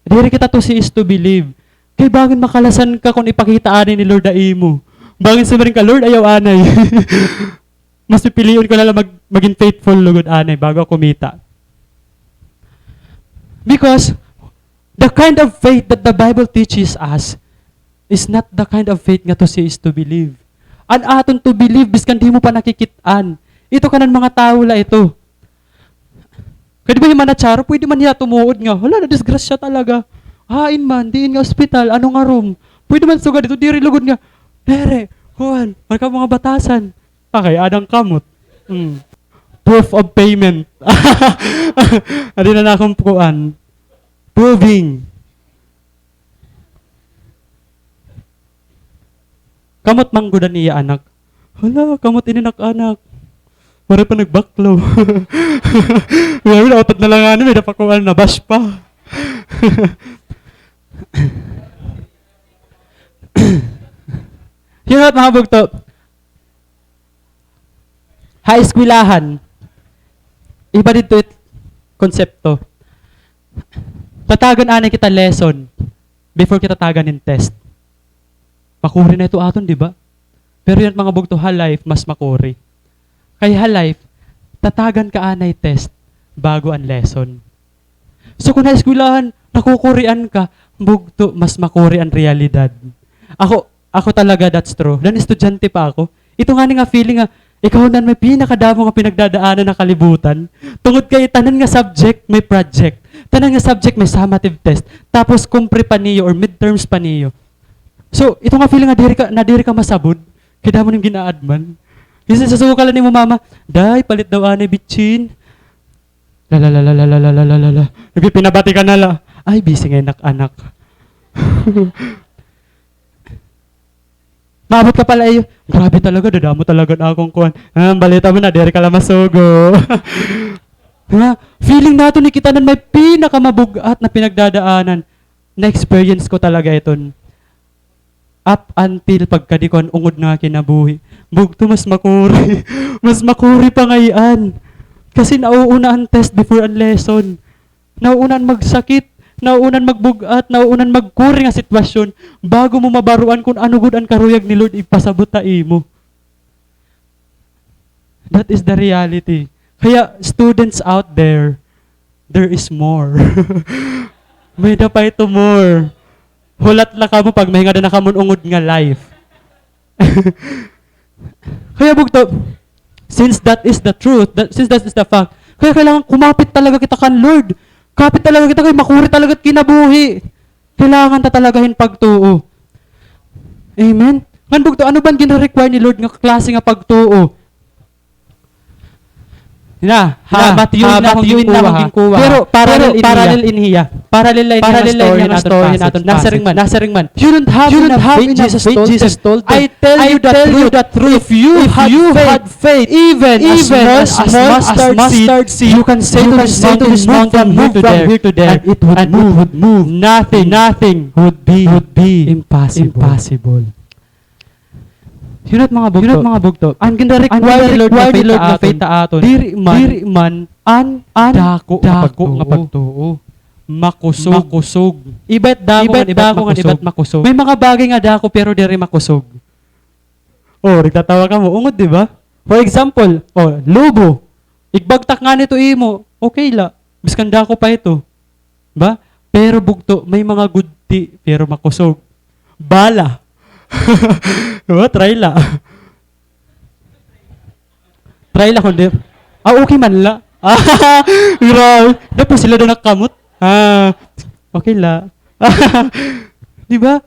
Diri kita to cease to believe. Kay bangin makalasan ka kon ipakita anay ni Lord ha imo. Bangin siring ka, "Lord, ayaw anay." Mas pipilion ko na la mag-, magin faithful lugod anay bago ako kumita. Because the kind of faith that the Bible teaches us is not the kind of faith nga to cease to believe. An aton to believe, biskan di mo pa nakikit-an. Ito kanan mga tawo la ito. Kay di ba hi Mana Charo, pwede man hiya tumuod nga, "Hala, nadisgrasya talaga. Hain man, diin nga ospital, ano nga room?" Pwede man sugad ito, diri lugod nga, "Diri, kuan, waray ka mga batasan." Okay, adang kamot. Mm. Proof of payment. Adi na na akong kuan. Proving. Kamot man gud an iya anak. "Hala, kamot ini nak anak. Waray pa nagbaklaw." Grabe, nautod na la ngani, may-ada pa kuan, na-bash pa. You know what, mga bugto? Ha eskwelahan, iba didto it konsepto. Tatagan anay kita lesson before kita tagan hin test. Makuri na ito aton, di ba? Pero yana mga bugto, ha life, mas makuri. Kay ha life, tatagan ka anay test bago an lesson. So, kun ha eskwelahan, nakukurian ka, bugto, mas makuri an realidad. Ako, ako talaga, that's true. Then, estudyante pa ako. Ito ngani nga feeling nga, ikaw na may pinakadamo nga pinagdadaanan nga kalibutan. Tungod kay tanan nga subject, may project. Tanan nga subject, may summative test. Tapos, kumpre pa niyo or midterms pa niyo. So, ito nga feeling nga diri ka, na diri ka masabod. Kay damo nim gin-aadman. Bisan sa sugo ka la nimo mama, "Day, palit daw anay bitsin." La, la, la, la. Nagpipinabati ka na la. Ay, busy ngay-an ak anak. Maabot ka pa la iyo. Grabe talaga, dadamo talaga an akon kuan. Ah, balita mo na, diri ka la masugo. Ha? Feeling naton ni kita nan may pinakamabug-at na pinagdadaanan. Na-experience ko talaga iton. Up until pagkadi ko an ungod nga kinabuhi. Bugto, mas makuri. Mas makuri pa ngay-an. Kasi nauuna an test before an lesson. Nauuna an magsakit. Nauuna an magbug-at. Nauuna an magkuri nga sitwasyon bago mo mabaruan kun ano gud an karuyag ni Lord ipasabot ha imo. That is the reality. Kaya, students out there, there is more. May-ada pa ito more. Hulat la kamo pag mahingad na kamo ungod nga life. Kaya bugto, since that is the truth, that, since that is the fact, kaya kailangan kumapit talaga kita kan Lord. Kapit talaga kita kay makuri talaga it kinabuhi. Kailangan ta talaga hin pagtuo. Amen? Ngan bugto, ano ba an ginre-require ni Lord nga klase nga pagtuo? Na, ha, Matthew na akon ginkuha. Pero parallel in hiya. Parallel la ini nga story hin aton passage. Nasiring man. You don't have enough faith, Jesus told them. I tell you the truth. If you had faith, even as small as mustard seed, you can say to this mountain, "Move from here to there," and it would move. Nothing, nothing would be impossible. Yun at mga bugto. Yun at mga bugto. An ginre-require ni Lord nga faith ha aton, diri man an dako nga pagtuo. Makusog. Makusog. Iba it dako ngan iba it makusog. May mga bagay nga dako pero diri makusog. Oh, nagtatawa kamo. Ungod, di ba? For example, oh, lobo. Igbagtak ngani ito imo, okay la. Biskan dako pa ito. Ba? Pero bugto, may mga gudti, pero makusog. Bala. Diba? Try la. Try la kundi. Ah, okay man la. Grabe. Dapat sila daw nakamot. Ah, okay la. Di ba?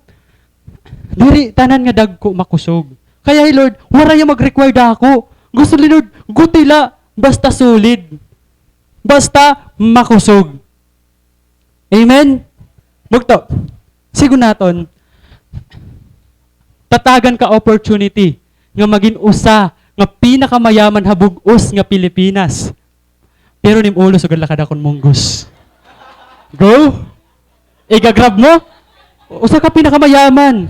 Diri tanan nga dagko makusog. Kaya hi Lord, waray hiya mag-require dako. Gusto ni Lord, guti la, basta solid. Basta makusog. Amen? Bugto. Sigon naton, tatagan ka opportunity nga magin usa nga pinakamayaman ha bug-os nga Pilipinas. Pero an im ulo, sugad la kadakon munggos. Go! Iga-grab mo? Usa ka pinakamayaman.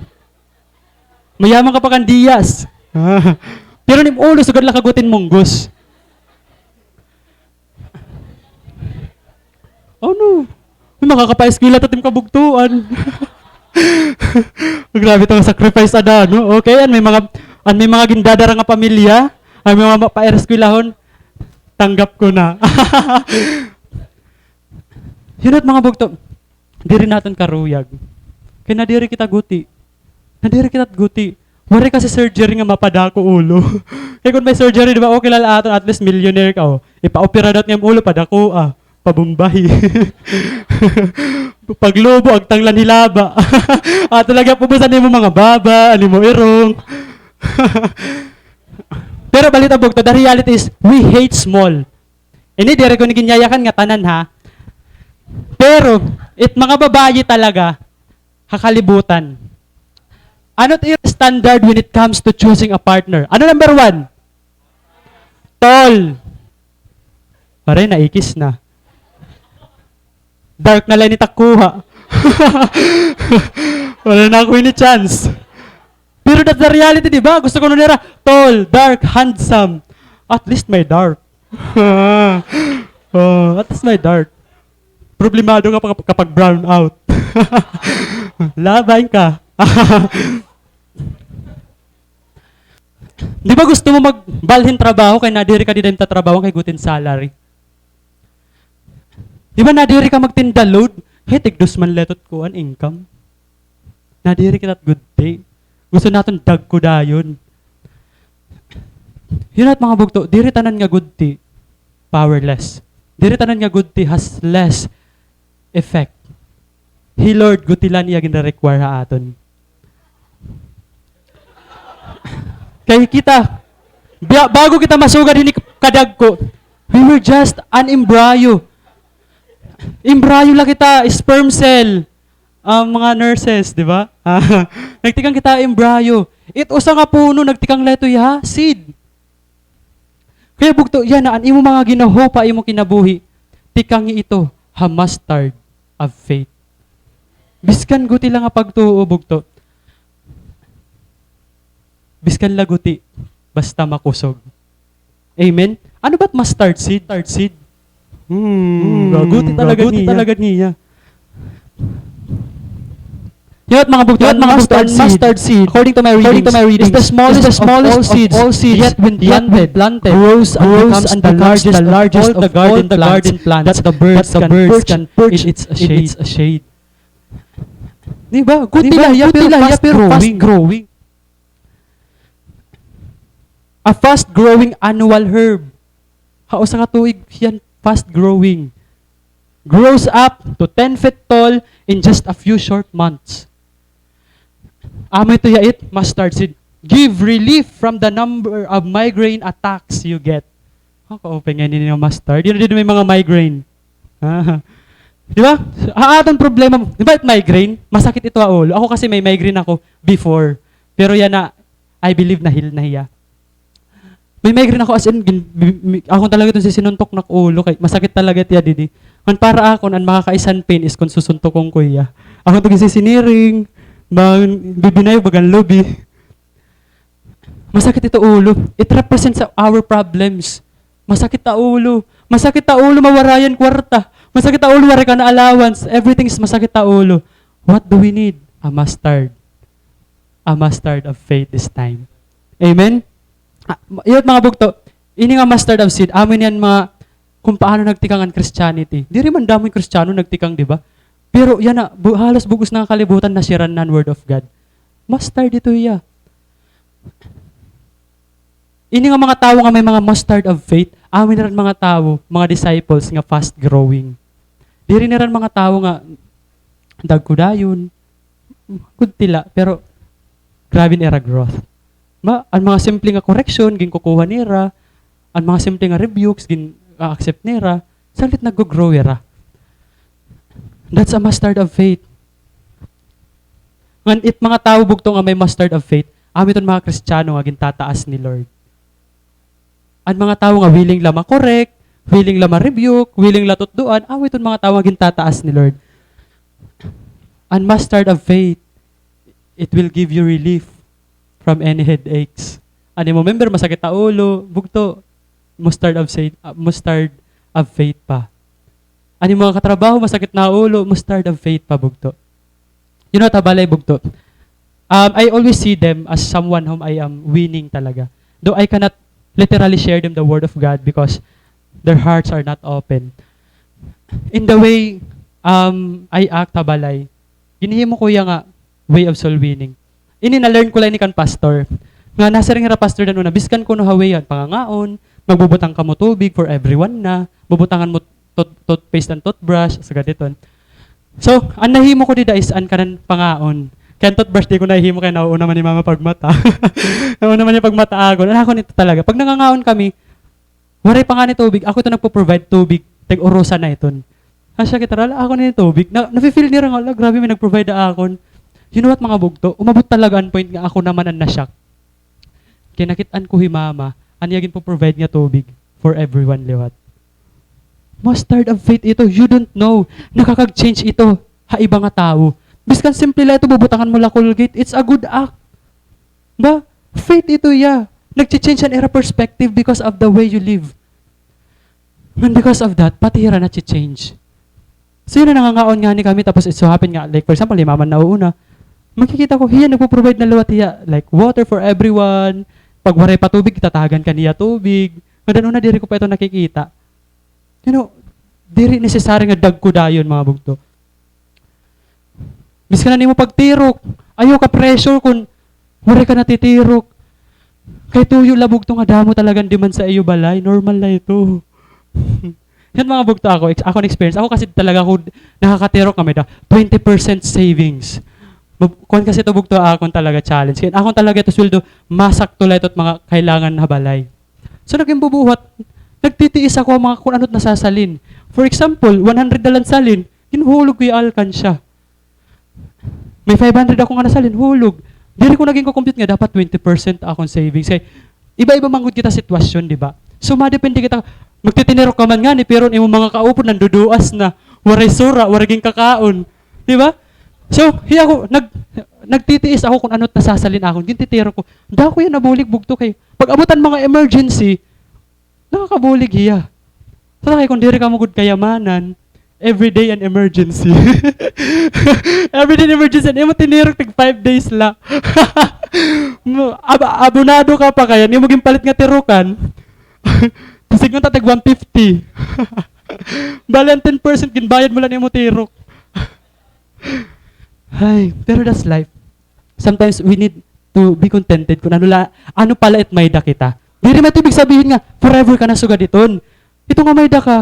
Mayaman ka pa kan Diaz. Pero an im ulo, sugad la kagutin munggos. Oh, no. May makakapa-eskwela ta tim kabugtoan. Grabe it nga sacrifice ada, no? Okay, an may mga, an may mga gindadara nga pamilya, an may mga paeskwelahon, tanggap ko na. Yun at mga bugto, diri naton karuyag. Kay nadiri kita guti. Nadiri kita guti. Waray kasi surgery nga mapadako ulo. Kay kun may surgery, di ba, okay la aton, at least millionaire ka, oh. Ipa-opera daw it nga im ulo, padako, ah, pabombahi. Paglubo, agtang la hin hilaba. Ato la gihap ubusan an imo mga baba, an imo irong. Pero balita bugto, the reality is, we hate small. Ini, diri ko ini ginyayakan nga tanan, ha. Pero, it mga babayi talaga, ha kalibutan. Ano it ira standard when it comes to choosing a partner? Ano number one? Tall. Waray, naikis na. Dark na la ini it ak kuha. Wala na ako ini chance. Pero that's the reality, di ba? Gusto kuno nira, tall, dark, handsome. At least may dark. Oh, at least may dark. Problemado ka pa kapag brown out. Laban ka. Di ba gusto mo magbalhin trabaho kay nadiri ka dida im tatrabaho kay gutin salary? Di ba nadiri ka magtinda load? Kay tigdos man la it kuan income. Nadiri kita gudti. Gusto naton dagko dayon. Yun at mga bugto, diri tanan nga gudti powerless. Diri tanan nga gudti has less effect. Hi Lord, gudti la niya ginre-require ha aton. Kay kita, biya-, bago kita masugad hini kadagko, we were just an embryo. Embryo la kita, sperm cell. Ang mga nurses, di ba? Nagtikang kita embryo. It usa nga puno, nagtikang la ito, ha? Seed. Kaya bugto, yana, an imo mga ginahope ha imo kinabuhi, tikangi ito ha mustard of faith. Biskan guti la nga pagtuo, bugto. Biskan la guti, basta makusog. Amen? Ano ba't mustard seed? Mustard seed. Hmm, guti talaga niya. Yun, mga bugto, yun, mga bugto, mustard seed, according to my reading, is the smallest of all seeds, yet when planted, grows and becomes the largest of all the garden plants that the birds can perch in its shade. Di ba? Guti la hiya, pero fast growing. A fast-growing annual herb. Ha usa ka tuig, hiya fast-growing. Grows up to ten feet tall in just a few short months. Amo ito ya it, mustard seed. Give relief from the number of migraine attacks you get. Oh, ka-open nga ini nga mustard. Yun din may mga migraine. Ah. Di ba? Ha aton problema, di ba, migraine? Masakit ito ha ulo. Ako kasi may migraine ako before. Pero yana, I believe na heal na hiya. May migraine ako, as in, gin-, bi-, mi-, ako talaga iton sisinuntok na ulo kay masakit talaga tiya didi. Ngan para akon, an makakaisan pain is kon susuntokon ko hiya. Ako iton gisisiniring, bang, bibinay, bagan lubi. Masakit ito ulo. It represents our problems. Masakit ta ulo. Masakit ta ulo, mawarayan kwarta. Masakit ta ulo, waray ka na allowance. Everything is masakit ta ulo. What do we need? A mustard. A mustard of faith this time. Amen? Ah, ma-, yun, mga bugto, ini nga mustard of seed, amo ini an mga kung paano nagtikang an Christianity. Diri man damo nga Kristiyano nagtikang, di ba? Pero yana, bu-, halos bug-os na nga kalibutan na-share-an na an Word of God. Mustard ito hiya. Ini nga mga tawo nga may mga mustard of faith, amo ini ran mga tawo, mga disciples nga fast growing. Diri ini ran mga tawo nga dagko dayon, good tila, pero grabe an ira growth. Ma, an mga simple nga correction, ginkukuha nira, an mga simple nga rebukes, gin-accept nira, saglit naggo-grow ira. That's a mustard of faith. Ngan it mga tawo bugto nga may mustard of faith, amo iton mga Kristiyano nga gintataas ni Lord. An mga tawo nga willing la ma-correct, willing la ma-rebuke, willing la tutdoan, amo iton mga tawo nga gintataas ni Lord. An mustard of faith, it will give you relief from any headaches. An imo member, masakit ha ulo, bugto, mustard of faith, ah, mustard of faith pa. An imo mga katrabaho, masakit na ulo, mustard of faith pa, bugto. You know, ta balay, bugto. Um, I always see them as someone whom I am winning talaga. Though I cannot literally share them the word of God because their hearts are not open. In the way, um, I act, ta balay, ginhimo ko hiya nga way of soul winning. Ini na-learn ko la ini kan pastor. Nga nasiring hira pastor dan una, biskan kuno ha way han pangangaon, magbubutang kamo tubig for everyone na, bubutangan mo tooth-, toothpaste and toothbrush, sagad iton. So, an nahimo ko dida is an kanan pangaon. Kay an toothbrush, di ko nahimo kay nauuna man ni mama pagmata. Nauuna man niya pagmata akon. An akon ito talaga. Pag nangangaon kami, waray pa ngani tubig, ako ito nagpo-provide tubig, tag-urusa na iton. Asya kita, "Hala, akon ini tubig." Na, nafe-feel nira nga, "Hala, grabe, may nag-provide ha akon." You know what, mga bugto? Umabot talaga an point nga ako naman an na-shock. Kay nakit-an ko hi mama, an iya ginpo-provide nga tubig for everyone liwat. Mustard of faith ito, you don't know. Nakakag-change ito ha iba nga tawo. Biskan simple la ito, bubutangan mo la Colgate, it's a good act. Ba? Faith ito iya. Nagche-change an ira perspective because of the way you live. And because of that, pati hira nache-change. So, yun na, nangangaon ngani kami, tapos it so happen nga, like, for example, hi mama an nauuna, makikita ko, hiya nagpo-provide na liwat hiya, like, water for everyone. Pag waray pa tubig, itatagan ka niya tubig. Ngada una, diri ko pa ito nakikita. You know, diri necessary nga dagko dayon, mga bugto. Bisan na nimo pagtirok, ayaw ka pressure kun waray ka natitirok. Kay tuyo la, bugto, nga damo talaga an demand sa iyo balay, normal la ito. Yan, mga bugto, ako, ex-, ako an experience. Ako kasi talaga ako nakakatirok nga may-ada twenty percent savings. Mab-, kuan kasi ito, bugto, akon talaga challenge. Kay akon talaga ito sweldo, masakto la ito it mga kailangan ha balay. So, naging bubuhat, nagtitiis ako mga kun ano it nasasalin. For example, one hundred na la an salin, ginhuhulog ko ha alkansya. May five hundred ako nga nasalin, hulog. Diri ko na ginko-compute nga dapat twenty percent akon savings. Kay iba-iba man gud kita sitwasyon, di ba? So, madepende kita. Magtitinirok ka man ngani, pero an imo mga kaupod nanduduas na, waray sura, waray ginkakaon. Di ba? So, hiya ako, nag-, nagtitiis ako kun ano it nasasalin akon. Gintitirok ko. Dako hiya nabulig, bugto, kay pag-abot an mga emergency, nakakabulig hiya. Sa kay kun diri kamo gud kayamanan, everyday an emergency. Everyday an emergency. An imo tinirok, tig five days la. Mo-, ab-, abonado ka pa kay an imo ginpalit nga tirokan. Tig singkwenta, tig one fifty. Bali, an ten percent, ginbayad mo la an imo tirok. Ay, pero that's life. Sometimes we need to be contented kun ano la, ano pala it may-ada kita. Diri man ito ibig sabihin nga forever ka na sugad iton. Ito nga may-ada ka,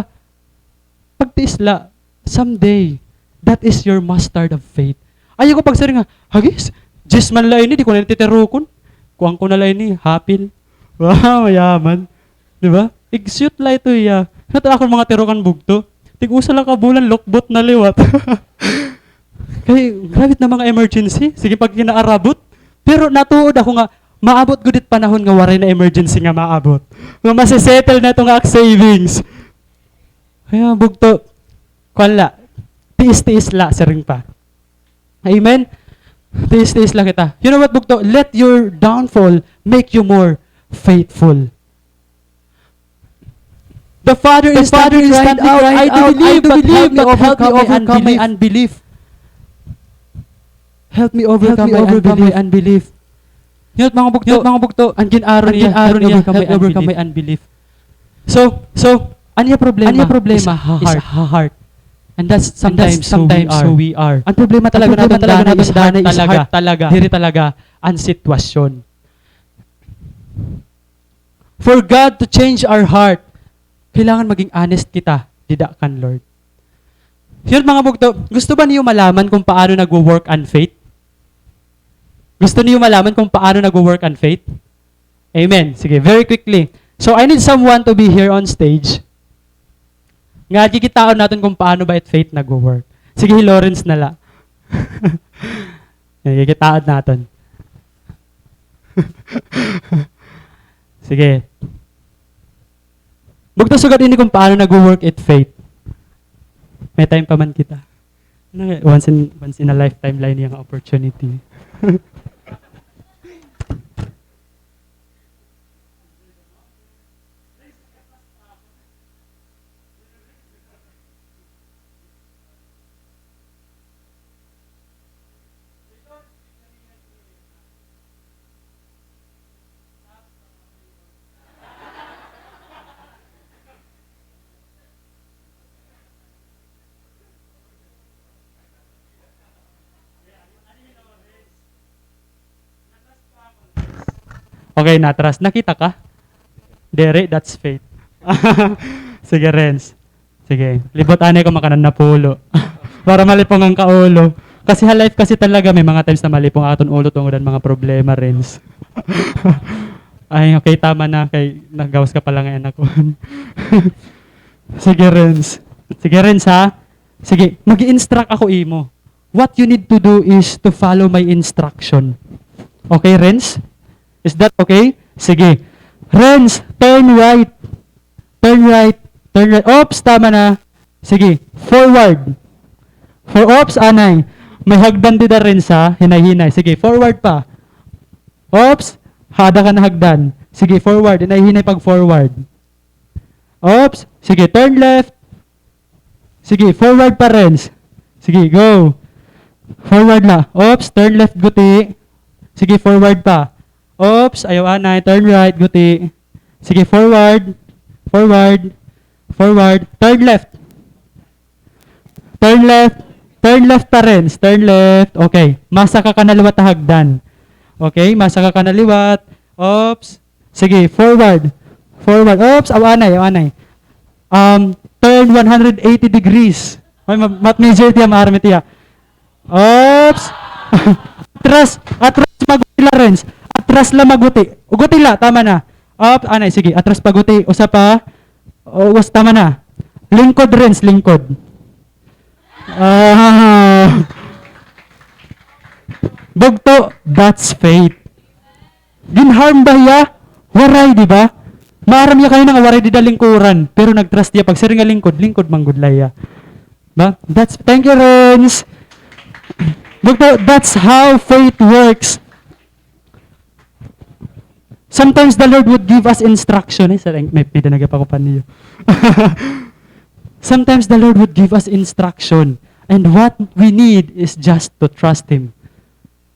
pagtiis la, someday, that is your mustard of faith. Ayaw ko pagsiring nga, "Hagis, diyes man la ini, di ko na ini titirokon. Kuan ko na la ini, hapil." Wow, mayaman. Di ba? Igsyot la ito hiya. Nata akon mga tirokan bugto. Tig-usa la ka bulan, lukbot na liwat. Kay, grabe it na mga emergency. Sige, pag kinaarabot. Pero natuod ako nga, maabot gud it panahon nga waray na emergency nga maabot. Nga masisettle na ito nga ak savings. Kaya, bugto, kuan la, tiis-tiis la, siring pa. Amen? Tiis-tiis la kita. You know what, bugto? Let your downfall make you more faithful. The father instantly cried out, "I do believe, but help me overcome my unbelief." Help me overcome my unbelief. Yun, mga bugto, mga bugto, an gin-aro niya, help me overcome my unbelief. So, so, an iya problema, an iya problema is ha heart. And that's sometimes who we are. An problema talaga naton danay is heart talaga. Diri talaga an sitwasyon. For God to change our heart, kailangan maging honest kita dida kan Lord. Yun, mga bugto, gusto ba niyo malaman kung paano nagwo-work an faith? Gusto niyo malaman kung paano nagwo-work an faith? Amen. Sige, very quickly. So, I need someone to be here on stage. Nga, kikitaon naton kung paano ba it faith nagwo-work. Sige, hi Lawrence na la. Kikitaon naton. Sige. Bugto, sugad ini kung paano nagwo-work it faith. May time pa man kita. Na, once in, once in a lifetime la ini nga opportunity. Okay, natras. Nakita ka? Diri, that's faith. Sige, Renz. Sige, libot anay ko makanan na pulo. Para malipong an kaulo. Kasi ha life kasi talaga, may mga times na malipong aton ulo tungod an mga problema, Renz. Ay, okay, tama na. Kay nagawas ka pala ngayon ako. Sige, Renz. Sige, Renz, ha? Sige, mag-i-instruct ako imo. What you need to do is to follow my instruction. Okay, Renz? Is that okay? Sige. Renz, turn right. Turn right. Turn right. Oops, tama na. Sige. Forward. For, oops, anay. May hagdan dida, Renz, ha? Hinay-hinay. Sige, forward pa. Oops, hada ka na hagdan. Sige, forward. Hinay-hinay pag-forward. Oops. Sige, turn left. Sige, forward pa, Renz. Sige, go. Forward la. Oops, turn left, guti. Sige, forward pa. Oops, ayaw anay. Turn right, guti. Sige, forward. Forward. Forward. Turn left. Turn left. Turn left pa, Renz. Turn left. Okay. Masaka ka na liwat ha hagdan. Okay, masaka ka na liwat. Oops. Sige, forward. Forward. Oops, aw anay, aw anay. Um, turn one hundred eighty degrees. Ay, ma-, math major tiya, maaram tiya. Oops. Atras, atras maguti la, Renz. Atras la maguti. Uguti la, tama na. Oops, anay, sige. Atras pa guti. Usa pa. Ubos, tama na. Lingkod, Renz, lingkod. Ah. Bugto, that's faith. Gin-harm ba hiya? Waray, di ba? Maaram hiya kanina nga waray dida lingkuran, pero nag-trust hiya. Pagsiring nga lingkod, lingkod man gud la hiya. Ba? That's, thank you, Renz. Bugto, that's how faith works. Sometimes the Lord would give us instruction. Eh, sa-, may, may danaga pa ko pa niyo. Sometimes the Lord would give us instruction. And what we need is just to trust Him.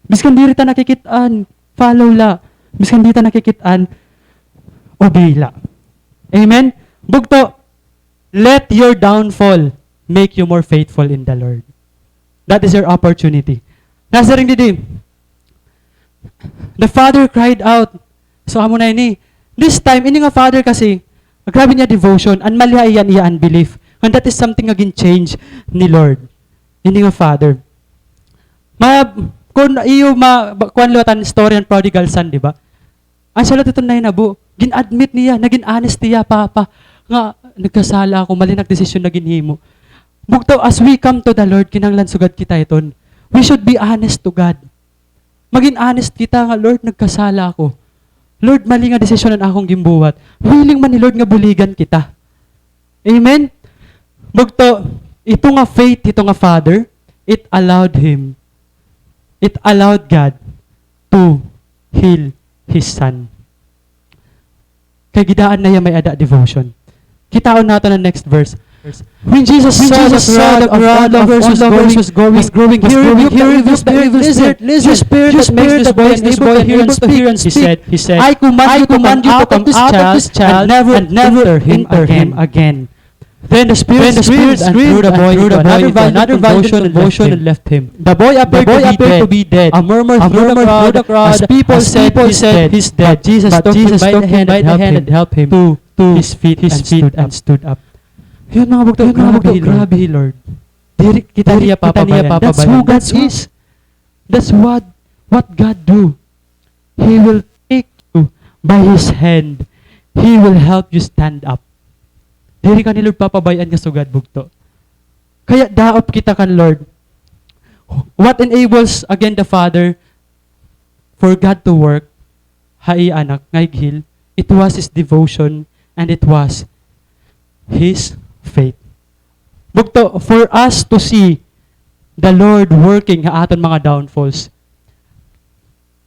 Biskan diri ta nakikit-an, follow la. Biskan diri ta nakikit-an, obey la. Amen? Bugto, let your downfall make you more faithful in the Lord. That is your opportunity. Nasiring didi, the father cried out. So, amo na ini. This time, ini nga father kasi, grabe niya devotion. An mali ha iya, iya unbelief. And that is something nga gin-change ni Lord. Ini nga father. Ma-, kun iyo ma-, ba-, kuan liwat an story han prodigal son, di ba? An siya la iton nahinabo, gin-admit niya, nagin honest hiya, Papa, nga nagkasala ako, mali an ak desisyon nga ginhimo. Bugto, as we come to the Lord, kinahanglan sugad kita iton. We should be honest to God. Magin honest kita nga, "Lord, nagkasala ako. Lord, mali nga desisyon an akon ginbuhat." Willing man ni Lord nga buligan kita. Amen? Bugto, ito nga faith, ito nga father, it allowed him, it allowed God to heal his son. Kay gidaan na hiya may-ada devotion. Kitaon naton an next verse. When Jesus saw the crowd of onlookers was growing, was growing, he rebuked the evil spirit. Listen, the spirit that makes this boy unable to hear and speak. He said, "I command you to come out of this child and never enter him again." Then the spirit screamed and threw the boy into another violent convulsion and left him. The boy appeared to be dead. A murmur through the crowd as people said, "He's dead." But Jesus took him by the hand and helped him to his feet and stood up. Yun, mga bugto, grabe hi Lord. Diri kita niya papabayan. That's who God is. That's what, what God do. He will take you by His hand. He will help you stand up. Diri ka ni Lord papabayan nga sugad, bugto. Kaya daop kita kan Lord. What enables, again, the Father for God to work ha iya anak nga ighil, it was his devotion and it was his faith. Bugto, for us to see the Lord working ha aton mga downfalls,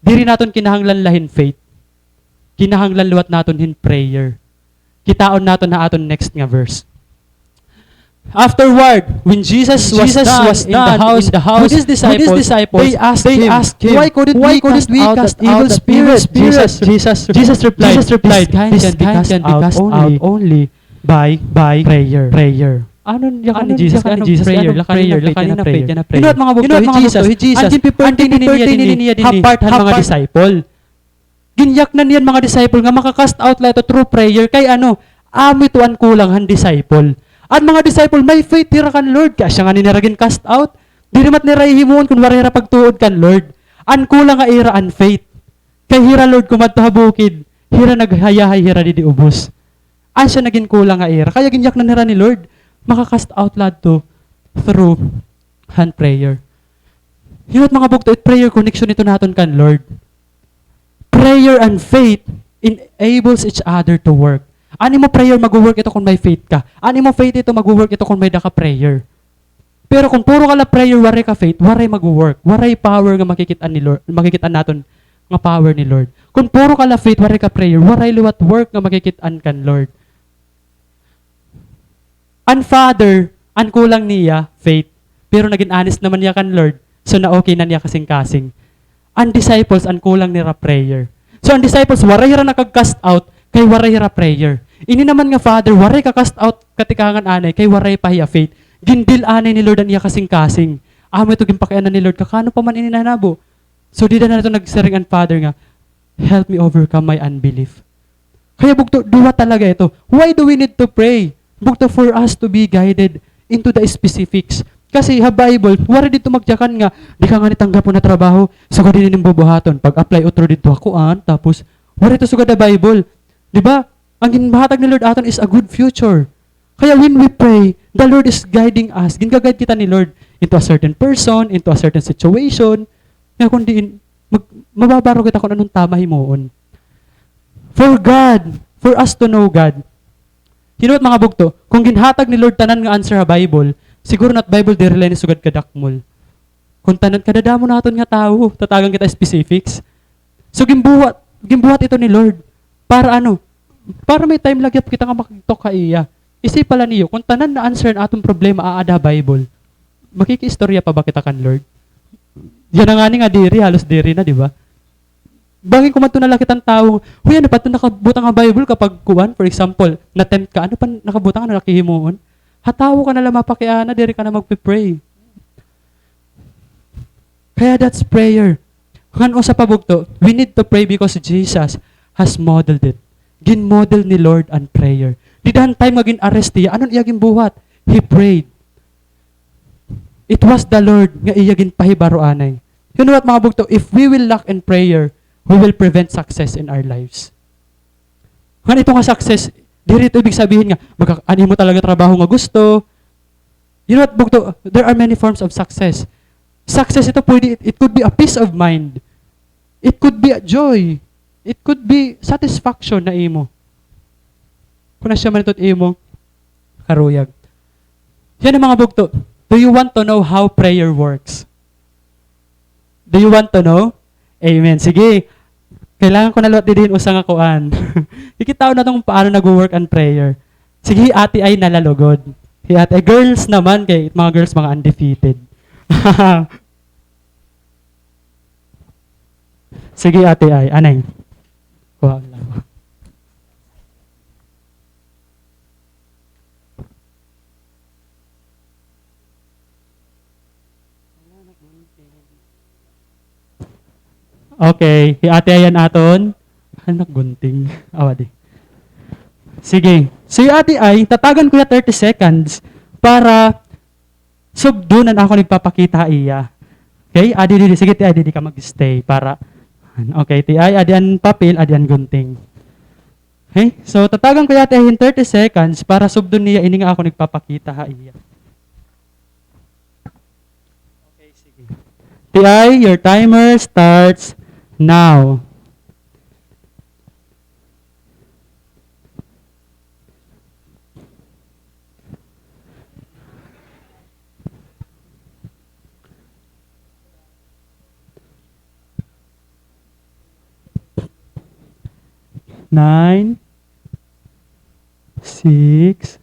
diri naton kinahanglan la hin faith. Kinahanglan liwat naton hin prayer. Kitaon naton ha aton next nga verse. Afterward, when Jesus was done in the house with his disciples, they asked him, "Why couldn't we cast out that evil spirit?" Jesus replied, "This kind can be cast out only by prayer." Ano yakan ni Jesus? Ano prayer? Lakan na faith, yana prayer. Hino't mga bugto, hi Jesus, an gin-pertain niya dinhi ha part han mga disciple. Ginyaknan niya an mga disciple nga maka-cast out la ito through prayer. Kay ano, amo ito an kulang han disciple. An mga disciple, may faith hira kan Lord. Kay asya ngani nira gin-cast out. Diri man nira hihimuon kon waray hira pagtuod kan Lord. An kulang ha ira an faith. Kay hira, Lord, kumadto ha bukid, hira naghayahay hira didi ubos. Asya na ginkulang ha ira. Kaya ginyaknan hira ni Lord, maka-cast out la adto through han prayer. Hino't mga bugto, it prayer connection ito naton kan Lord. Prayer and faith enables each other to work. An imo prayer, magwo-work ito kon may faith ka. An imo faith ito, magwo-work ito kon may-ada ka prayer. Pero kon puro ka la prayer, waray ka faith, waray magwo-work. Waray power nga makikit-an ni Lord, makikit-an naton nga power ni Lord. Kon puro ka la faith, waray ka prayer, waray liwat work nga makikit-an kan Lord. An father, an kulang niya, faith. Pero nagin honest naman niya kan Lord. So, na-okay na niya kasingkasing. An disciples, an kulang nira prayer. So, an disciples, waray hira nakag-cast out, kay waray hira prayer. Ini naman nga father, waray ka-cast out katikangan anay, kay waray pa hiya faith. Gin-deal anay ni Lord an iya kasingkasing. Amo ito ginpakiana ni Lord, kakano pa man ini nahinabo? So, dida na ito nagsiring an father nga, "Help me overcome my unbelief." Kaya bugto, duha talaga ito. Why do we need to pray? Bugto, for us to be guided into the specifics. Kasi ha Bible, waray didto magtiyakan nga, "Di ka ngani tanggapon ha trabaho, sugad ini an imo bubuhaton. Pag-apply utro didto ha kuan," tapos, waray ito sugad ha Bible. Di ba? An ginhatag ni Lord aton is a good future. Kaya when we pray, the Lord is guiding us. Ginga-guide kita ni Lord into a certain person, into a certain situation. Nga kundi in, mag-, mababaro kita kon ano an tama himuon. For God, for us to know God. You know what, mga bugto? Kon ginhatag ni Lord tanan nga answer ha Bible, siguro na it Bible diri la ini sugad kadakmol. Kon tanan, kadadamo naton nga tawo, tatagan kita specifics. So, ginbuhat, ginbuhat ito ni Lord. Para ano? Para may time la gihap kita nga makig-talk ha iya. Isipa la niyo, kon tanan na answer an aton problema aada ha Bible, makikiistorya pa ba kita kan Lord? Yana ngani nga diri, halos diri na, di ba? Bangin kumadto na la kita han tawo, "Hoy, ano pa it nakabutang ha Bible kapag kuan, for example, na-tempt ka, ano pa nakabutang, ano na it himuon?" Ha tawo ka na la mapakiana, diri ka na magpe-pray. Kaya that's prayer. Ngan usa pa bugto, we need to pray because Jesus has modeled it. Gin-model ni Lord an prayer. Dida han time nga gin-arrest hiya, ano an iya ginbuhat? He prayed. It was the Lord nga iya ginpahibaro anay. You know what, mga bugto? If we will lack in prayer, we will prevent success in our lives. Ngan ito nga success, diri ito ibig sabihin nga, magka-, an imo talaga trabaho nga gusto. You know what, bugto? There are many forms of success. Success ito pwede, it, it could be a peace of mind. It could be a joy. It could be satisfaction na imo. Kon asya man ito it imo karuyag. Yana, mga bugto. Do you want to know how prayer works? Do you want to know? Amen. Sige. Kailangan ko na liwat didi hin usa nga kuan. Kikitaon naton kon paano nagwo-work an prayer. Sige, hi Ate Ay na la lugod. Hi Ate Ay, girls naman, kay mga girls, mga undefeated. Sige, Ate Ay. Anay. Kuha lang. Okay, hi Ate Ay an aton. Anak gunting. Awa di. Sige. So, hi Ate Ay, tatagan ko hiya thirty seconds para subdon an akon igpapakita ha iya. Okay? Adi didi. Sige, Ti Ay, didi ka mag-stay para, okay, Ti Ay, adi an papel, adi an gunting. Okay? So, tatagan ko hiya, Ti Ay, hin thirty seconds para subdon niya ini nga akon igpapakita ha iya. Okay, sige. Ti Ay, your timer starts now. Nine, six,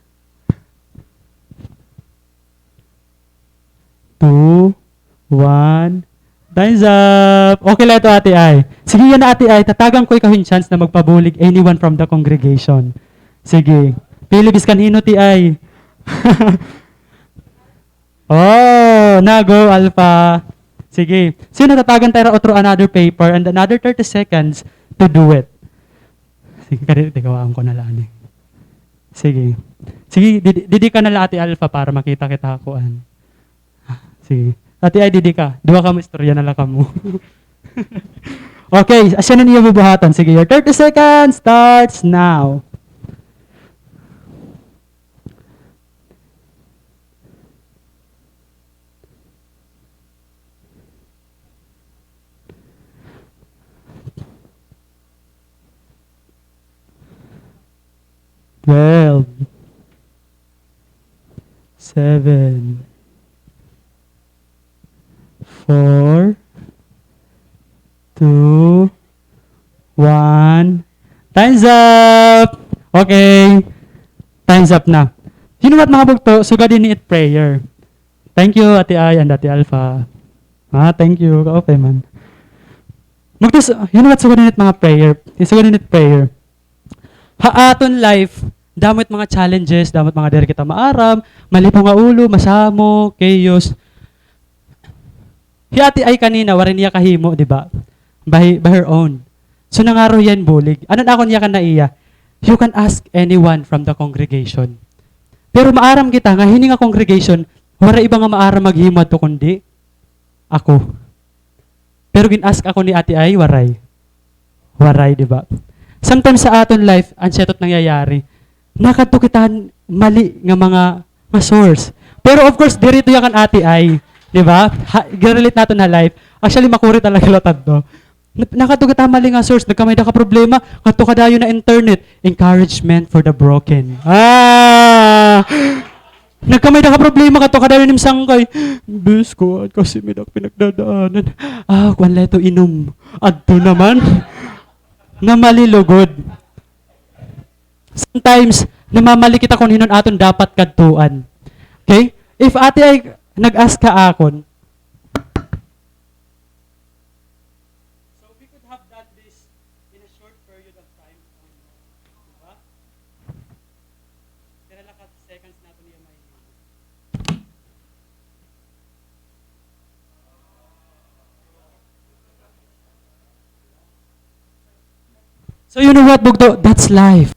two, one. Time's up! Okay la ito, Ate Ay. Sige, yana, Ate Ay. Tatagan ko ikaw hin chance na magpabulig anyone from the congregation. Sige. Pili biskan hin-o, Ti Ay. Oh, na, go, Alpha. Sige. So, yana, tatagan ta hira utro another paper and another thirty seconds to do it. Sige, kadi, tikawaon ko na la ini. Sige. Sige, didi, didi ka na la, Ate Alpha, para makita kita ha kuan. Sige. Ate Ay, didi ka. Duha kamo, istorya na la kamo. Okay, asya na niyo bubuhaton. Sige, your thirty seconds starts now. Twelve, seven, four, two, One. Time's up! Okay. Time's up na. You know what, mga bugto? Sugad ini it prayer. Thank you, Ate Ai and Ate Alpha. Ah, thank you. Kaupay man. Bugto, s-, you know what? Sugad ini it mga prayer. Sugad ini it prayer. Ha aton life, damo it mga challenges, damo it mga diri kita maaram, malipong nga ulo, masamo, chaos. Hi Ate Ai kanina, waray niya kahimo, di ba? By, by her own. So, nangaro hiya hin bulig. Ano na akon yakan na iya? You can ask anyone from the congregation. Pero maaram kita nga hini nga congregation, waray iba nga maaram maghimo adto kundi ako. Pero gin-ask ako ni Ate Ai, waray. Waray, di ba? Sometimes sa aton life, an siya to't nangyayari. Nakadto kita han mali nga mga, nga source. Pero of course, diri ito yakan Ate Ai, di ba? Ha, gin-relate naton ha life. Actually, makuri talaga la tadto. Na-, nakadto kita ha mali nga source, nagkamay-ada ka problema, ngadto ka dayon ha internet. Encouragement for the broken. Ah! Nagkamay-ada ka problema, ngadto ka dayon hin sangkay. Bes, kuan, kasi may-ada ak pinagdadaanan. Ah, kuan la ito, inom. Adto naman. Namali lugod. Sometimes, namamali kita kon hin-o an aton dapat kadtuan. Okay? If Ate Ai nag-ask ha akon, so we could have done this in a short period of time. Di ba? Pira la ka seconds naton iya may So, you know what, bugto? That's life.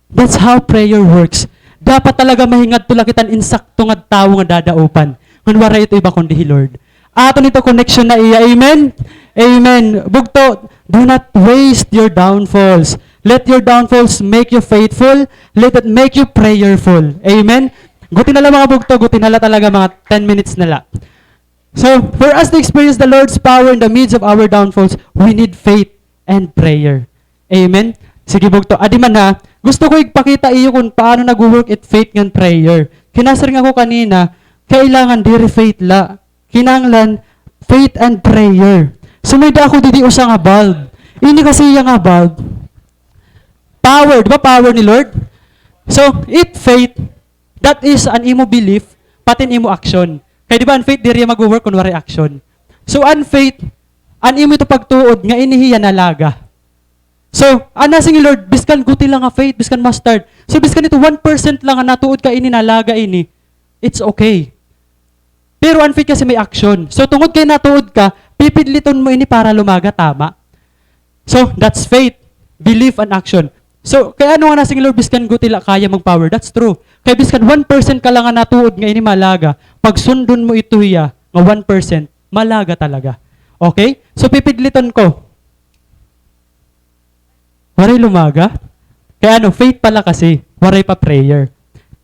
That's how prayer works. Dapat talaga mahingadto la kita hin insakto nga tawo nga dadaupan. Ngan waray ito iba kundi hi Lord. Aton ito connection na iya. Amen? Amen. Bugto, do not waste your downfalls. Let your downfalls make you faithful. Let it make you prayerful. Amen? Guti na la, mga bugto, guti na la talaga, mga ten minutes na la. So, for us to experience the Lord's power in the midst of our downfalls, we need faith and prayer. Amen? Sige, bugto. Adi man ha, gusto ko igpakita iyo kon paano nagwo-work it faith ngan prayer. Kinasiring ako kanina, kailangan diri faith la. Kinahanglan faith and prayer. So, may-ada ako didi usa nga bulb. Ini kasi iya nga bulb. Power, di ba power ni Lord? So, it faith, that is an imo belief, pati an imo action. Kay di ba an faith diri magwo-work kon waray action. So, an faith, an imo ito pagtuod nga ini hiya nalaga. So, an nasiring ni Lord, biskan guti la nga faith, biskan mustard. So, biskan ito one percent la nga natuod ka ini, nalaga ini, it's okay. Pero an faith kasi may action. So, tungod kay natuod ka, pipidliton mo ini para lumaga, tama? So, that's faith, belief, and action. So, kay ano nga nasiring ni Lord, biskan guti la kaya mag-power? That's true. Kay biskan one percent ka la nga natuod nga ini malaga, pagsundon mo ito hiya nga one percent, malaga talaga. Okay? So, pipidliton ko. Waray lumaga? Kay ano, faith pa la kasi, waray pa prayer.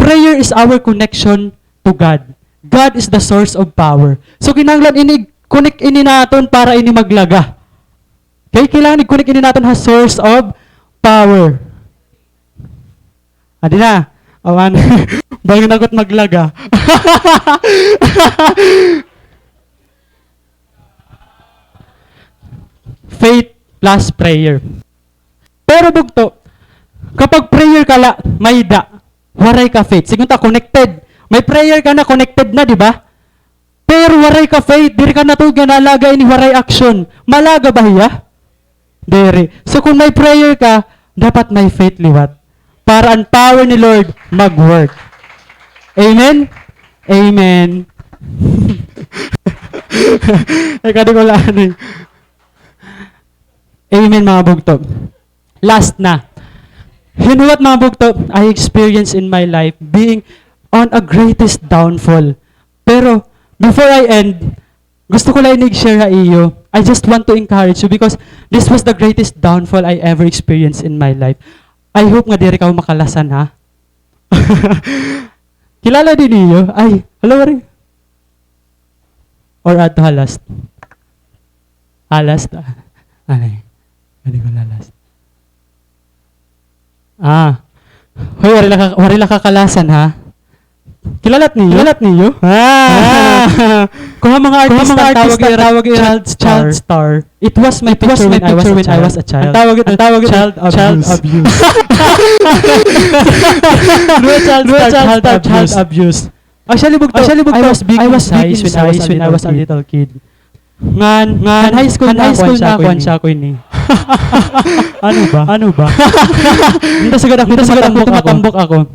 Prayer is our connection to God. God is the source of power. So, kinahanglan ini, connect ini naton para ini maglaga. Okay? Kailangan i-connect ini naton ha source of power. Adi na. Awan. Bangin ako it maglaga. Faith plus prayer. Pero bugto, kapag prayer ka la, may-ada, waray ka faith. Siring ta, connected. May prayer ka na, connected na, di ba? Pero waray ka faith, diri ka natuod nga nalaga ini, waray action. Malaga ba hiya? Diri. So, kung may prayer ka, dapat may faith liwat. Para an power ni Lord mag-work. Amen? Amen. Ay, kadi ko lang, eh. Amen, mga bugto. Last na. You know what, mga bugto? I experienced in my life being on a greatest downfall. Pero, before I end, gusto ko lang ini i-share ha iyo. I just want to encourage you because this was the greatest downfall I ever experienced in my life. I hope nga diri kamo makalasan, ha? Kilala din niyo? Ay, hello, Mari. Or adto ha last? Ha last? Ay, ano ko la last? Ah. Hoy, wari la ka, wari la kakalasan, ha? Kilalat niyo? Kilalat niyo? Ah. Kuha mga artista, tawag ira child star. It was my picture when I was a child. Ang tawag ito, child abuse. Child abuse. Actually, bugto, I was big in size when I was a little kid. Ngan, ngan high school na ako, siya ko ini. Ano ba? Ano ba? Dito sa gadak, dito sa gadak, tumatambok ako.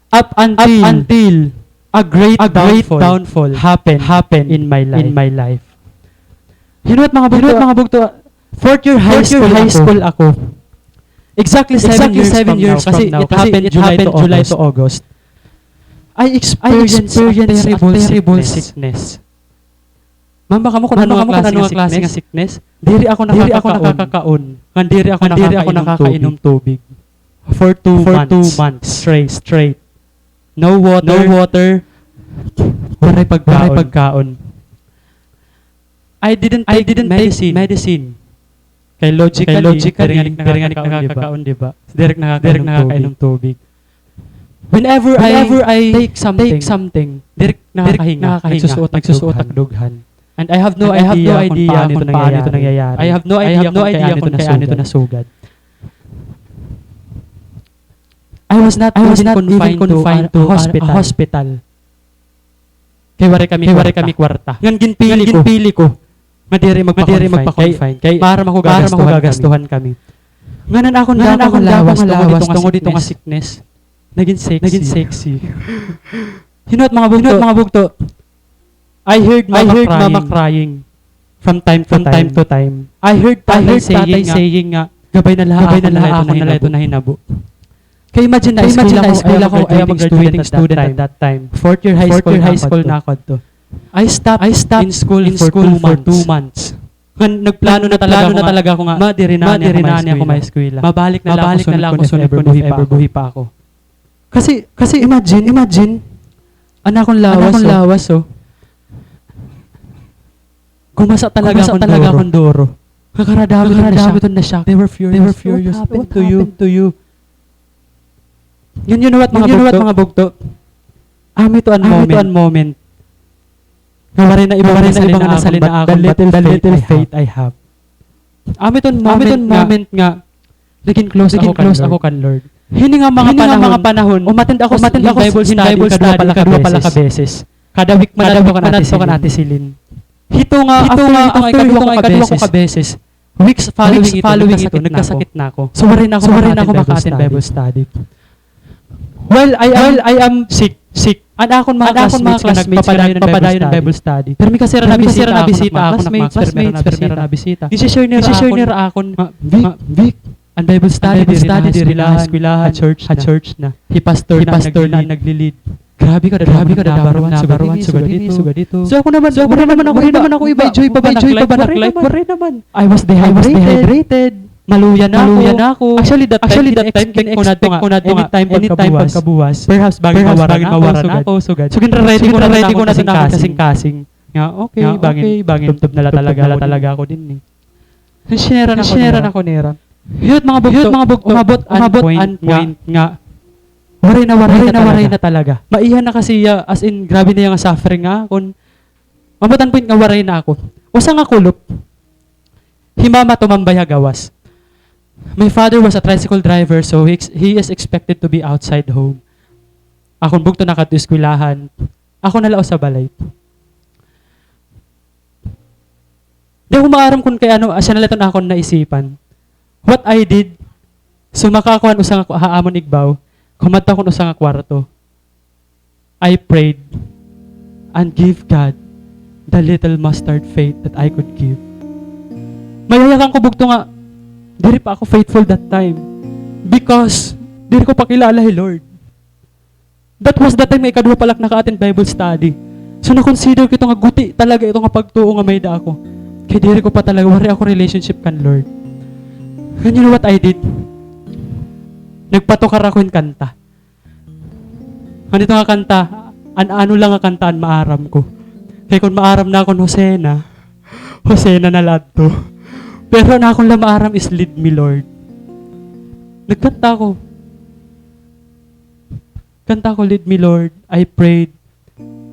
Up until a great downfall happened in my life. You know what, mga bugto? Fourth year high school ako. Exactly seven years from now, kasi it happened July to August. I experienced a terrible sickness. Mamba kamo kun ano nga klase nga sickness? Diri ako nakakakaon. Ngan diri ako nakakainom tubig. For two months straight. No water. Waray pagkaon. I didn't take medicine. Kay logically, diri nga nakakakaon, di ba? Diri nakakainom tubig. Whenever I take something, diri nakakahinga. Nagsusuot ak dughan. And I have no idea kun paano ito nangyayari. I have no idea kun kay ano ito nasugad. I was not even confined to a hospital. Kay waray kami kwarta. Ngan ginpili ko nga diri magpa-confine. Kay maaram ako gagastuhan kami. Ngan an akon dako nga lawas tungod ito nga sickness, nagin sexy. You know what, mga bugto? I heard mama crying from time to time. I heard tatay saying nga, "Gabay na la ha akon na la ito nahinabo." Kay imagine na, eskwela ko, I am a graduating student at that time. Fourth year high school na ako adto. I stopped in school for two months. Ngan nagplano na talaga ako nga, ma, diri na ako ma-eskwela. Mabalik na la ako sunod kun if ever buhi pa ako. Kasi, kasi imagine, imagine, an akon lawas, oh. Gumasa talaga akon duro. Nakaradami iton na shock. They were furious. What happened to you? Ngan, you know what, mga bugto? Amo ito an moment nga waray na iba nga nasalin ha akon, but the little faith I have. Amo ito an moment nga nagin close ako kan Lord. Hini nga mga panahon, umattend ako hin Bible study, ikaduha pa la ka beses. Kada week man adto kan Ate Celine. Hito nga, after hito nga ikaduha ko ka beses, weeks following ito, nagkasakit na ako. So, waray na ako maka-attend Bible study. While I am sick, an akon mga classmates nagpapadayon hin Bible study. Pirmi kasi ira nabisita akon mga classmates, pirmi ira nabisita. Gin-share nira akon, "Vic, an Bible study diri na ha eskwelahan, ha church na. Hi pastor na an nagli-lead." Grabe ka, grabe ka, nadabaruan, sugad hini, sugad hito. So, ako naman, so, ako naman, ako, enjoy pa ba, waray naman. I was dehydrated. Maluya na ako. Actually, that time, gin-expect ko na adto nga anytime pagkabuwas. Perhaps, bangin mawaran ako, sugad. So, ginre-ready ko na adto an akon kasingkasing. Nga, okay, bangin, tubtob na la talaga ako dinhi. Sinera na ko nira. Hiyot, mga bugto, umabot an point nga waray na, waray na talaga. Maiha na kasi hiya, as in, grabe na hiya nga suffering ha akon. Umabot an point nga waray na ako. Usa nga kulop. Hi mama tumambay ha gawas. My father was a tricycle driver, so he ex-, he is expected to be outside home. Akon bugto nakadto eskwelahan. Ako na la usa balay. Di ako maaram kun kay ano, asya na la iton akon naisipan. What I did, sumaka ako han usa nga, ha amon igbaw, kumadto ako han usa nga kwarto. I prayed and give God the little mustard faith that I could give. Mayayakan ko bugto nga, diri pa ako faithful that time. Because, diri ko pa kilala hi Lord. That was the time nga ikaduha pa la ak naka-attend Bible study. So, na-consider ko ito nga guti talaga ito nga pagtuo nga may-ada ako. Kay diri ko pa talaga, waray ako relationship kan Lord. And you know what I did? Nagpatukar ako hin kanta. Ngan ito nga kanta, an ano la nga kanta an maaram ko. Kay kon maaram nakon Hosena, Hosena na la adto. Pero an akon la maaram is Lead Me, Lord. Nagkanta ako. Kanta ko, "Lead me, Lord. I prayed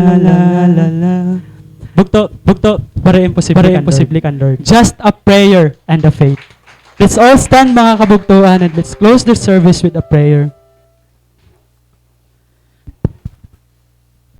la, la, la. Bugto, bugto, para imposible kan Lord. Just a prayer and a faith. Let's all stand, mga kabugtoan, and let's close the service with a prayer.